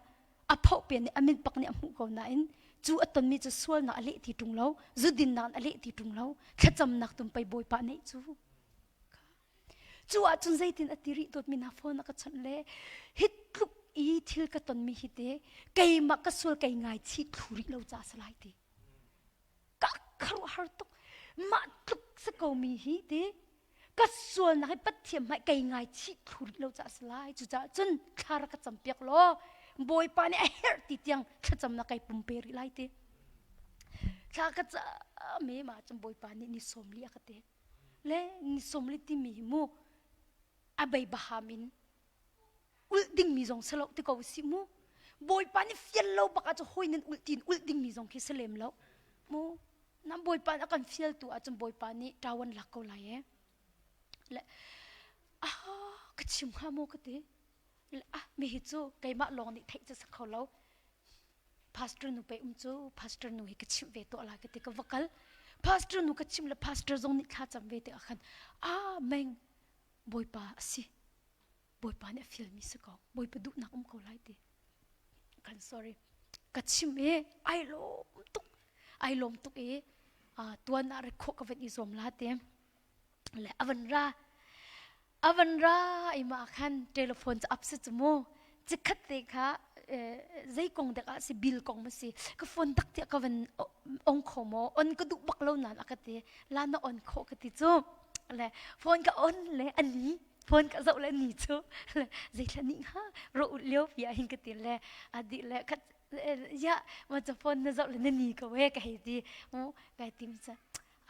a phoh pian nih a min pak nih a hmuh ko nain cu a tonmi cu sualnak a leh ti ṭung lo zudinnak a leh ti ṭung lo thlacamnak tum pei bawipa neih cu cu ahcun zeitin a ti rih dawtmi hna phone a ka chawnh le hi tluk i thil ka tonmi hi te keimah ka sual kei ngaichih thlu rih lo ca a si lai ti ka khuaruahhar tuk mah tluk si ko mi hi ti ka sualnak hi Pathian hmai kei ngaichih thlu rih lo caah si lai cucaah cun thla rak ka campiak law Bawipa nih a herh ti tiang thlacamnak kai pumpe rih lai ti thla ka cam i mah cun Bawipa nih ni sawmli a ka ti le ni sawmli timi hi mu a bei baham in ulh dingmi zong si lo ti ko si mu bawipa nih fial lo bak ah cu hawi nan ulh tin ulh dingmi zong khi si lem lo mu nan bawipa nih a kan fial tu ahcun bawipa nih ṭawan lak ko lai e le ah ka chim hnga maw ka ti le ah mi hi cu keimah lawng nih theih cu si kho lo pastor nu pe um cu pastor nu hi ka chimh ve tuah lai ka ti ka va kal pastor nu ka chimh le pastor zong nih thla cam ve te ah khan ah meng bawipa a si Bawipa nih a fialmi si ko Bawipa duhnak um ko lai ti kan sorry ka chim i ai lawm tuk ai lawm tuk i tuan ah ret khawh ka van i zuam la te le avan ra avan ra i ma khan telephone cu up si cu mu cikhat te kha zei kong dek ah si bill kong ma si ka phone tak tiah ka van ong kho maw on ka duh bak lo nan a ka ti la na on khawh ka ti cu le phone ka on le ani phone ka zoh le ni cu zeithla ni hnga ro ut lio pi ah hin ka ti le a di le khat ya ma cha phone na zoh le na ni ko e ka hei ti mu kai tim cha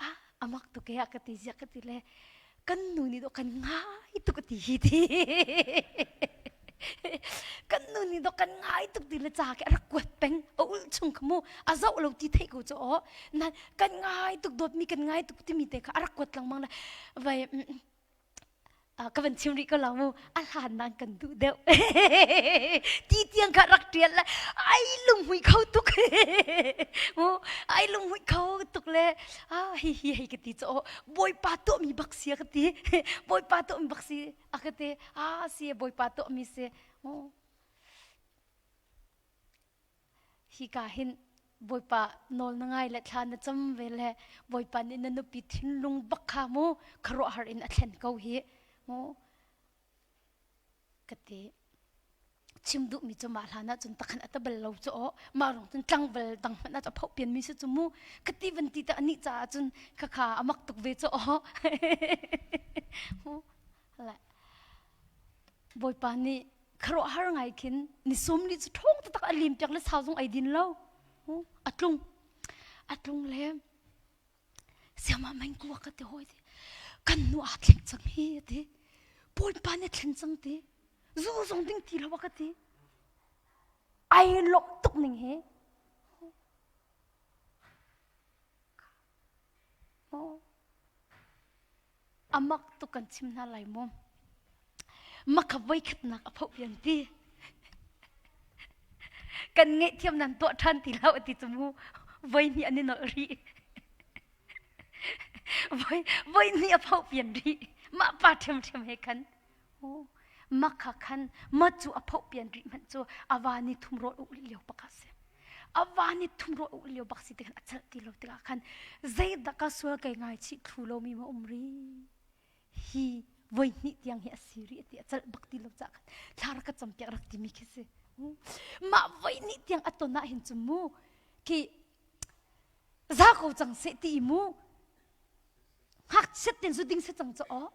ah amak tu ke ka ti zia ka ti le kan nu nih do kan ngai tuk ti hi ti kan nu nih do kan ngai tuk ti le cha ke rak kuat peng a ul chung kha mu a zoh lo ti thei ko chu o na kan ngai tuk dawt mi kan ngai tuk timi te kha a rak kuat lengmang le vai ka van chim rih ko lo mu a hlan nan kan duh deuh ti tiang kha rak tial le ai lunghui kho tuk mu ai lunghui kho tuk le ah hi hi hei ka ti cho bawipa tuah mi bak si ka ti bawipa tuah mi bak si a ka ti ah si bawipa tuah mi si mu. Hi ka hin Bawipa nawl na ngai le thla na cam ve le Bawipa nih na nupi thinlung bak kha mu khuaruahhar in a thlen ko hi mu ka ti. Chim duhmi cu mah hlan ah cun takhan a ta bal lo cu aw mah rong cun tlangval dang hmanh ah cu a phoh pian mi si cu mu ka ti van ti ta anih caah cun khakha a mak tuk ve cu aw le Bawipa nih khuaruahhar ngai khin ni sum li cu ṭhawng taktak a lim piak le sau zong ai din lo a tlung a tlung le siama meng kuwa ka ti hoi ti kan nu aa thleng cang hi ti Bawipa nih thlen cang ti zu zong ding ti lo ka ti ai lawmh tuk ning hi Amak tuk kan chim hna lai mu. Makha voikhatnak a phoh pian ti. Kan ngaihthiam nan tuah ṭhan ti lo ti cu mu voi hnih an i nolh rih. Voi voi hnih a phoh pian rih. Mah pa ṭhiamṭhiam he khan. Makha khan ma cu a phoh pian rih hmanh cu a va ni thum rawl uk lio bak a si. A va ni thum rawl uk lio bak si ti khan a chalh ti lo tikah khan zeidah ka sual kai ngai chih thlu lomi ma um ri hi voi hnih tiang hi a si rih ti a chalh bak ti lo cah khan thla rak ka campiak rak timi khi si. Mah voi hnih tiang a ton ah hin cu mu khi za ko cang seh ti mu ngakchiat ten zu ding se cang cu aw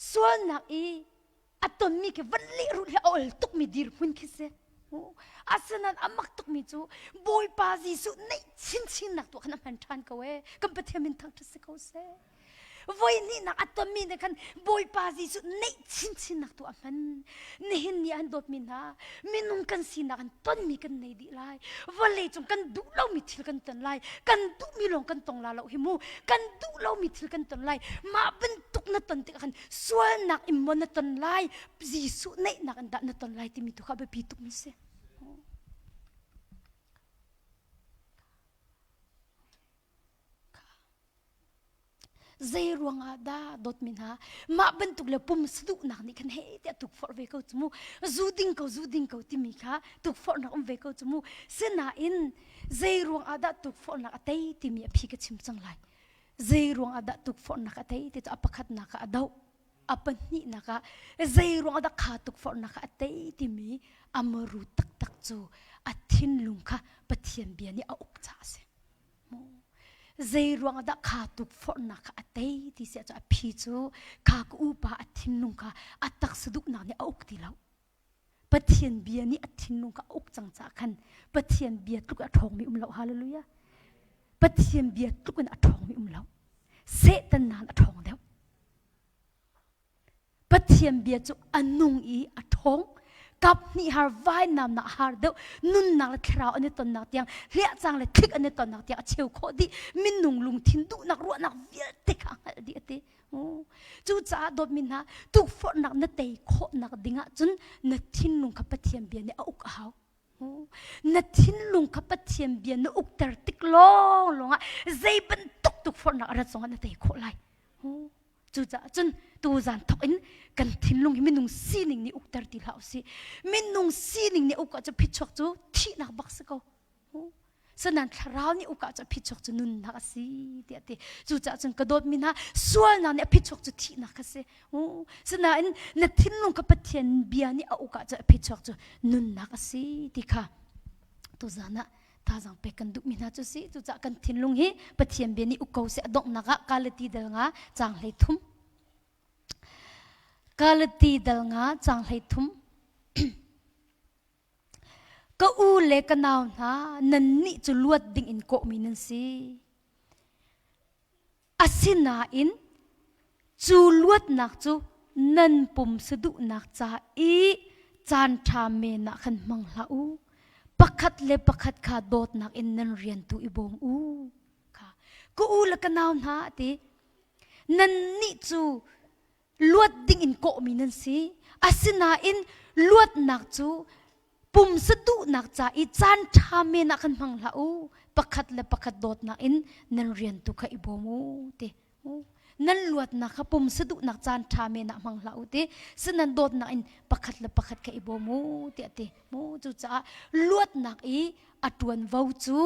Sualnak i a tonmi khi van lehrulh hi a ol tukmi dirhmun khi si. Asinain a mak tukmi cu Bawipa Jesuh neih chinchinnak tu khan a hman ṭhan ko ee. Kan Pathian min thangṭhat si ko seh. Voi hnihnak a tonmi nih khan Bawipa Jesuh neih chinchinnak tu a hman. Nihin ni an dawtmi hna, minung kan sinak an tonmi kan nei dih lai. Vawlei cung kan duh lomi thil kan ton lai. Kan duhmi lawng kan tong la lo hi mu. Kan duh lomi thil kan ton lai. Mah bantuk na ton tikah khan sualnak in maw na ton lai, Jesuh neihnak in dah na ton lai timi tu kha biapi tukmi si. Zei ruangah dah dawtmi hna mah bantuk le pum saduhnak nih khan hei tiah tukforh ve ko cu mu zu ding ko zu ding ko timi kha tukforhnak um ve ko cu mu sinain zei ruangah dah tukforhnak a tei timi a phi ka chim cang lai zei ruangah dah tukforhnak a tei ti cu a pakhatnak ah a doh a pahnihnak ah zei ruangah dah kha tukforhnak a tei timi a maru taktak cu a thinlung kha Pathian bia nih a uk caah a si Zei ruang dah kha tukforhnak kha a tei ti si ahcun a phi cu kha ka upa a thinlung kha a taksa duhnak nih a uk ti lo. Pathian bia nih a thinlung kha a uk cang caah khan Pathian bia tluk a ṭhawngmi um lo. Hallelujah. Pathian bia tluk in a ṭhawngmi um lo. Satan nain a ṭhawng deuh. Pathian bia cu a nung i a ṭhawng. Kap hnih har vainamnak har deuh nunnak le thlarau an i tonnak tiang hliahcang le thlik an i tonnak tiang a cheu khawh dih minung lungthin duhnak ruahnak vialte kha a hngalh dih a ti. Cucaah dawtmi hna tukforhnak na tei khawhnak ding ahcun na thinlung kha Pathian bia nih a uk a hau. Na thinlung kha Pathian bia na ukter tik lawnglawng ah zei bantuk tukforhnak a rat zongah na tei khawh lai. Cucaah cun tuzan thawk in kan thinlung hi minung sining nih ukter ti hlah usih. Minung sining nih uk ahcun phichuak cu thihnak bak si ko. Sanan thlarau nih uk ahcun phichuak cu nunnak a si tiah ti. Cucaah cun ka dawtmi hna sualnak nih a phichuak cu thihnak a si. Sinain na thinlung kha Pathian bia nih a uk ahcun a phichuak cu nunnak a si ti kha tuzan ah thazaang pek kan duhmi hna cu si cucaah kan thinlung hi Pathian bia nih uk ko seh a donghnak ah Galati dal nga caang 13 Galati dal nga caang 13 Ka u le ka nau hna nannih cu luat ding in kawhmi nan si Asinain cu luatnak cu nan pum saduhnak ca i caanṭha men ah khan hmang hlah u. Pakhat le pakhat kha dawtnak in nan rian tu i bawm u. Kha ka u le ka nau hna a ti. Nannih cu luat ding in kawhmi nan si. Asinain luatnak cu pumsa duhnak ca i caan ṭha men ah khan hmang hlah u. Pakhat le pakhat dawtnak in nan rian tu kha i bawm u ti. Nan luatnak kha pumsa duhnak caan ṭha men ah hmang hlah u ti. Sinan dawtnak in pakhat le pakhat kha i bawm u tiah ti. Mu cucaah luatnak i a ṭuanvo cu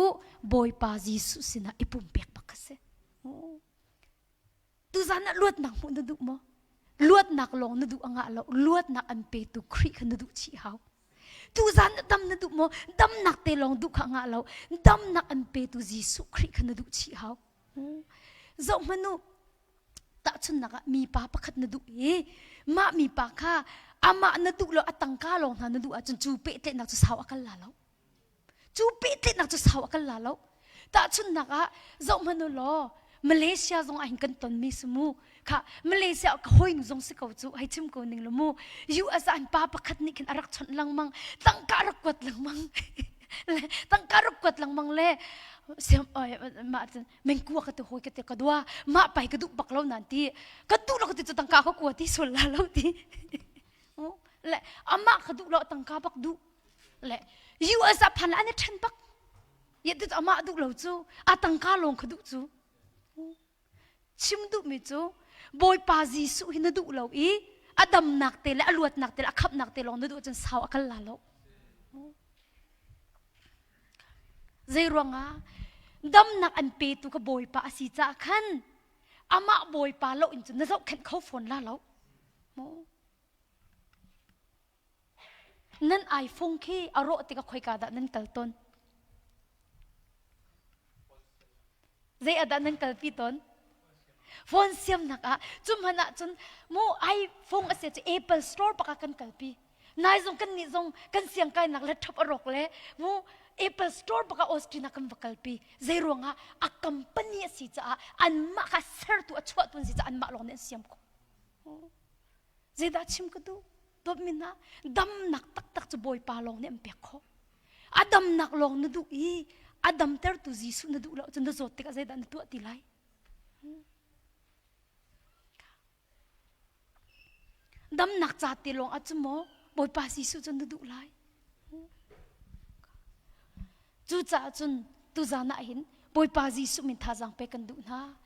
Bawipa Jesuh sinah i pumpek bak a si. Tuzan ah luatnak hmuh na duh maw? Luatnak lawng na duh a ngah lo. Luatnak an petu Khrih kha na duh chih hau. Tuzan ah dam na duh maw? Damnak te lawng duh kha ngah lo. Damnak an petu Jesuh Khrih kha na duh chih hau. Zoh hmanh u, tahchunhnak ah mipa pakhat na duh i mah mipa kha amah na duh lo a tangka lawng hna na duh ahcun cu pehtlaihnak cu sau a kal la lo. Cu pehtlaihnak cu sau a kal la lo. Tahchunhnak ah zoh hmanh u law Malaysia zong ah hin kan tonmi si mu. Kha Malaysia ka hawinu zong si ko cu hei chim ko ning lo mu. US ah an pa pakhat nih khin a rak chawnh lengmang, tangka rak kuat lengmang. le tangka rak kuat lengmang le siam oi mah cun mengkua ka ti hawi ka ti ka dua mah pai ka duh bak lo nan ti ka duh lo ka ti cu tangka ka kua ti sul la lo ti le amah ka duh lo tangka bak duh le US ah phan an i ṭhen bak ye tu amah duh lo cu a tangka lawng kha duh cu chim duhmi cu Bawipa Jesuh hi na duh lo i a damnak te le a luatnak te le a khamhnak te lawng na duh cun sau a kal la lo zei ruangah damnak an petu ka Bawipa a si caah khan amah Bawipa lo in cun na zohkhenh kho fawn la lo Nan iPhone khi a rawh tikah khoika dah nan kal tawn? Zei ah dah nan kalpi tawn? Phone siamnak ah cu hmanh ah cun mu iPhone a si cu Apple store bak ah kan kalpi. Nai zong kan nih zong kan siang kainak laptop a rawk le mu Apple store bak ah Austin ah kan va kalpi. Zei ruangah a company a si caah anmah kha sertu a chuahtu an si caah anmah lawng nih an siam khawh. Zeidah chim ka duh? Dawtmi hna, damnak taktak cu Bawipa lawng nih an pek khawh. A damnak lawng na duh i a damtertu Jesuh na duh lo cun na zawt tikah zeidah na tuah ti lai? Damnak ca te lawng ah cun maw Bawipa Jesuh cu na duh lai? Cucaah cun tuzan ah hin Bawipa Jesuh min thazaang pek kan duh hna.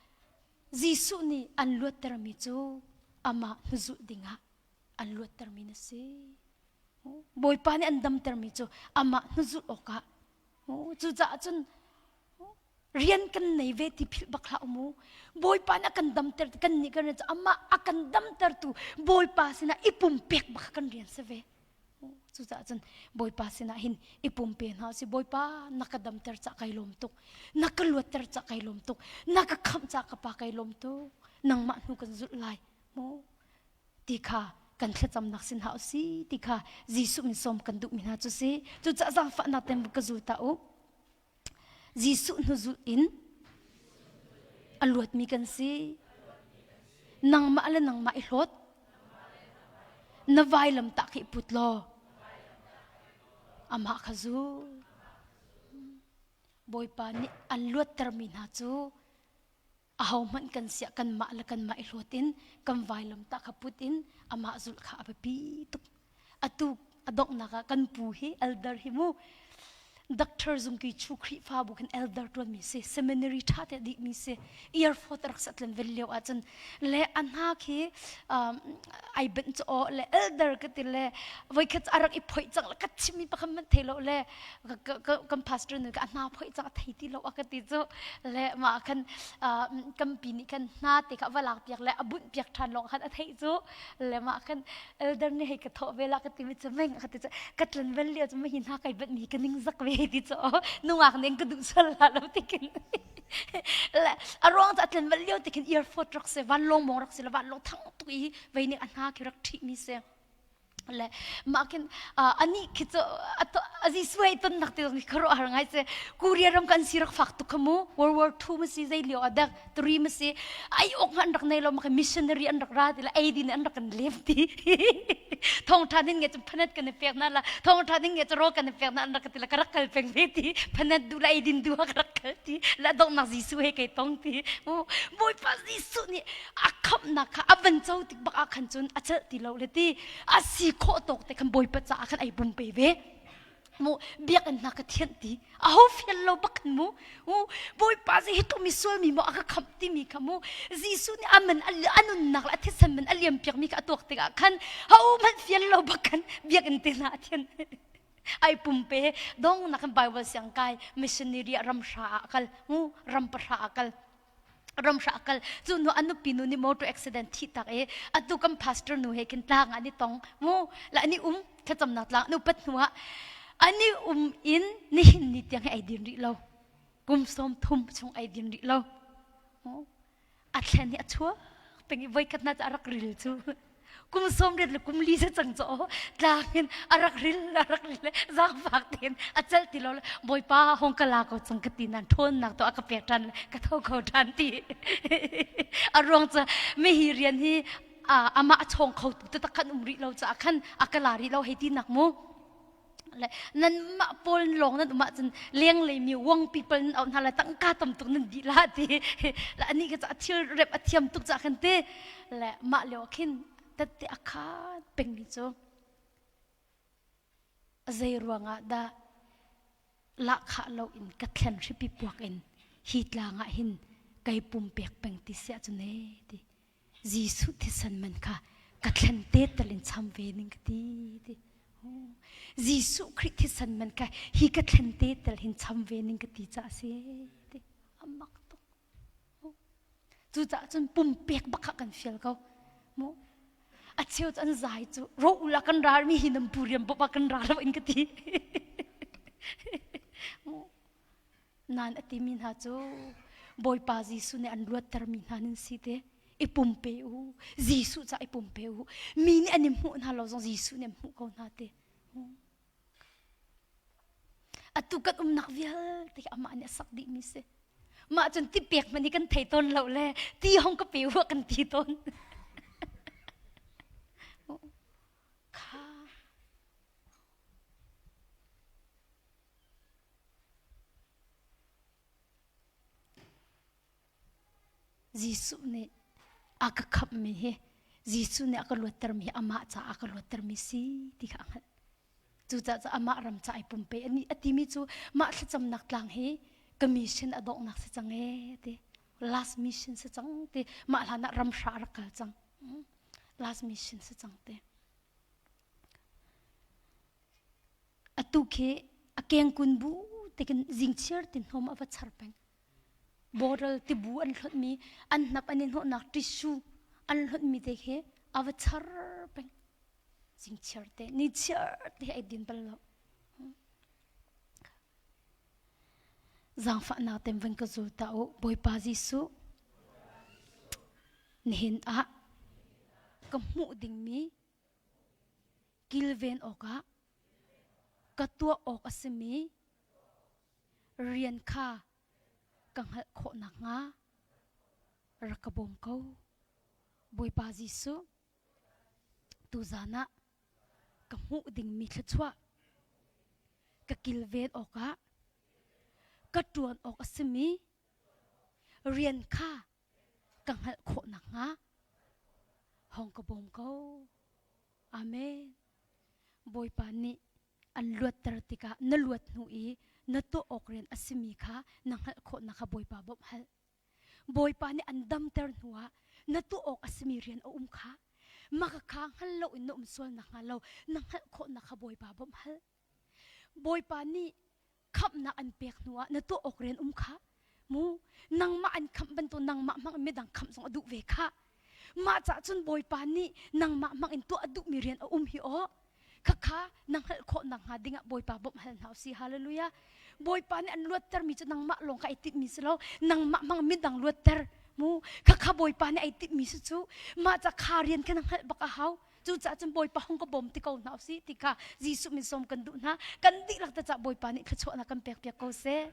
Jesuh nih an luattermi cu amah hnuzulh dingah an luattermi na si. Bawipa nih an damtermi cu amah hnuzulh awkah cucaah cun rian kan nei ve ti philh bak hlah mu. Bawipa nih a kan damter kan nih kan rian cu amah a kan damtertu Bawipa sinah i pumpek bak kan rian si ve. Cucaah cun Bawipa sinah hin i pumpe hna si Bawipa na ka damter cah kai lawm tuk na ka luatter cah kai lawm tuk na ka khamh cah ka pa kai lawm tuk nangmah hnu kan zulh lai mu ti kha kan thlacamnak sin hau si ti kha Jesuh min sawm kan duhmi hna cu si cucaah zaangfahnak ten ka zul ta u Jesuh hnuzulh in a luatmi kan si. Nangmah le nangmah i hlawt. Na vailam tah khi put law amah kha zul. Bawipa nih an luattermi hna cu ahohmanh kan siah kanmah le kanmah i hlawt in kan vailam tah kha put in amah zulh kha a biapi tuk. Atu a donghnak ah kan pu hi elder hi mu Doctor Zungki Chu Khrihfabu khin elder tuanmi si seminary tha te dih mi si earphone rak satlen vel lio ahcun le a hna khi ai benh chu o le elder ka ti le voikhat a rak i phoih cang le ka chimmi pakhat man thei lo le kan pastor nu ka a hna phoih cang a thei ti lo a ka ti cu le mah khan kan pi nih khan hna te kha va lak piak le a bunh piak ṭhan lawng khan a theih cu le mah khan elder nih hei ka thawh ve la ka ti mi cu meng ka ti cu ka tlan vel lio cu hi hna kai banh mi ka ning zak ve ti cu nungak ning ka duh sual la lo ti khin le a ruang cu a tlan vel lio ti khin earphone rak se van long mong rak se le van long thang tuk i vei ning a hna khi rak ṭhi mi se le mah khin ani khi cu azi suai ton nak te khuaruah har ngai se Korea ram kan si rak fak tuk khamu World War II ma si zei lio adak three ma si ai ok an rak nei lo ma missionary an rak ra ti la ei din an rak kan lem ti thong tha ning nge chu phanet kan pek na la thong tha ning nge chu ro kan pek na an rak ti la ka rak kal peng ve ti phanet du la ei din du ka rak kal ti la dong nak Jesu he kai tong ti Bawipa Jesu nih a khamhnak kha a van co tik bak ah khan cun a celh ti lo le ti a si khawh tawk te khan Bawipa caah khan ai pumpe ve. Mu biakinn hna ka thianh ti aho fial lo bak khan mu u Bawipa zei hi tluk mi sual mi maw a ka khamh timi kha mu Jesuh nih a man a nunnak le a thisen man a liam piak mi kha a tuak tikah khan ho hmanh fial lo bak khan biakinn te hna a thianh ai pumpe dong nak in Bible siang kai missionary ah ramhra ah kal mu ram pahra ah kal ramhra a kal cu nu an nupi nu nih motor accident thi tak i atu kan pastor nu he khin tlang an i tong mu la ani um thlacamnak tlang nu pat hnu ah ani um in nihin ni tiang hi ai din rih lo kum sawm thum chung ai din rih lo a thlen hi a chuak peng i voikhat na a rak ril cu kum sawm riat le kum li se cang cho tlang in a rak ril a rak ril zaangfak tein a celh ti lo le bawipa hong ka la ko cang ka ti nan ṭhawnnak to a ka pek ṭhan ka tho kho ṭhan ti a ruang cu mi hi rian hi amah a chawng kho tu taktak khan um rih lo caah khan a ka la rih lo hei ti nak mu le nan mah pawl lawng nan um ahcun lenglei mi wong people nan auh hna le tangka tam tuk nan dih la ti le ani ka ca thil rep a thiam tuk ca khan te le mah lio khin tette a khat peng mi cu zei ruangah dah lahkhah lo in ka thlen hripi puak in hi tlang ah hin kai pumpek peng ti siah cu ne ti Jesuh thisen man kha ka thlen te tal in cham ve ning ka ti ti. Jesuh Khrih thisen man kha hi ka thlen te tal hin cham ve ning ka ti ca si ti. Amak tuk. Cucaah cun pumpek bak kha kan fial ko. Mu a cheu cu an zai cu ro ula kan ral mi hi nan pu riam bop kan ra lo in ka ti. Nan a timi hna cu Bawipa Jesuh nih an luattermi hna nan si te. I pumpe u. Jesuh ca i pumpe u. Mi nih an i hmuh hna lo zong Jesuh nih an hmuh ko hna te. Atu kan umnak vialte hi amah nih a sak dihmi si. Mah cun ti pek hmanh hi kan thei tawn lo le ti hong ka pe u kan ti tawn. Kha Jesuh nih a ka khamhmi hi Jesuh nih a ka luattermi hi amah caah a ka luattermi si ti kha a hngalh. Cucaah cu amah ram ca ai pumpe a timi cu mah thlacamnak tlang hi ka mission a donghnak si cang ee ti. Last mission si cang ti. Mah hlan ah ramhra a rak kal cang. Last mission si cang ti. Atu khi a kengkun bu tikin zingchiar ti hnawm a va char peng. Bottle tibu an hlonhmi, an hnap an i hnawhnak tissue an hlonhmi te khi a va char peng. Zingchiar te, ni chiar te ai din bal lo. Zaangfahnak tem van ka zul ta u Bawipa Jesuh nihin ah ka hmuh dingmi kilven awkah ka tuah awk a simi rian kha ka hngalh khawh nakhnga rak ka bawm ko. Bawipa Jesuh, tuzan ah ka hmuh dingmi thluachuah ka kilven awkah ka ṭuan awk a simi rian kha ka hngalh khawh nakhnga hong ka bawm ko. Amen. Bawipa nih an luatter tikah na luat hnu i na tuah awk rian a simi kha na hngalh khawhnak kha Bawipa bawmh hal. Bawipa nih an damter hnuah na tuah awk a simi rian a um kha maka kha hngal loin na um sual nakhnga lo na hngalh khawhnak kha Bawipa bawmh hal. Bawipa nih khamhnak an pek hnuah na tuah awk rian um kha mu nangmah an khamh bantuk nangmah hmang in midang khamh zong a duh ve kha mah cah cun bawipa nih nangmah hmang in tuah a duhmi rian a um hi aw khakha na hngalh khawh nakhnga dingah bawipa bawmh hal hna usih hallelujah bawipa nih an luattermi cu nangmah lawng kha ai tinhmi si lo nangmah hmang midang luatter mu khakha bawipa nih ai tinhmi si cu mah ca kha rian kha na hngalh bak a hau Cucaah cun Bawipa hung ka bawm ti ko hna usih ti kha Jesuh min sawm kan duh hna. Kan dihlak te cah Bawipa nih thluachuahnak kan pek piak ko seh.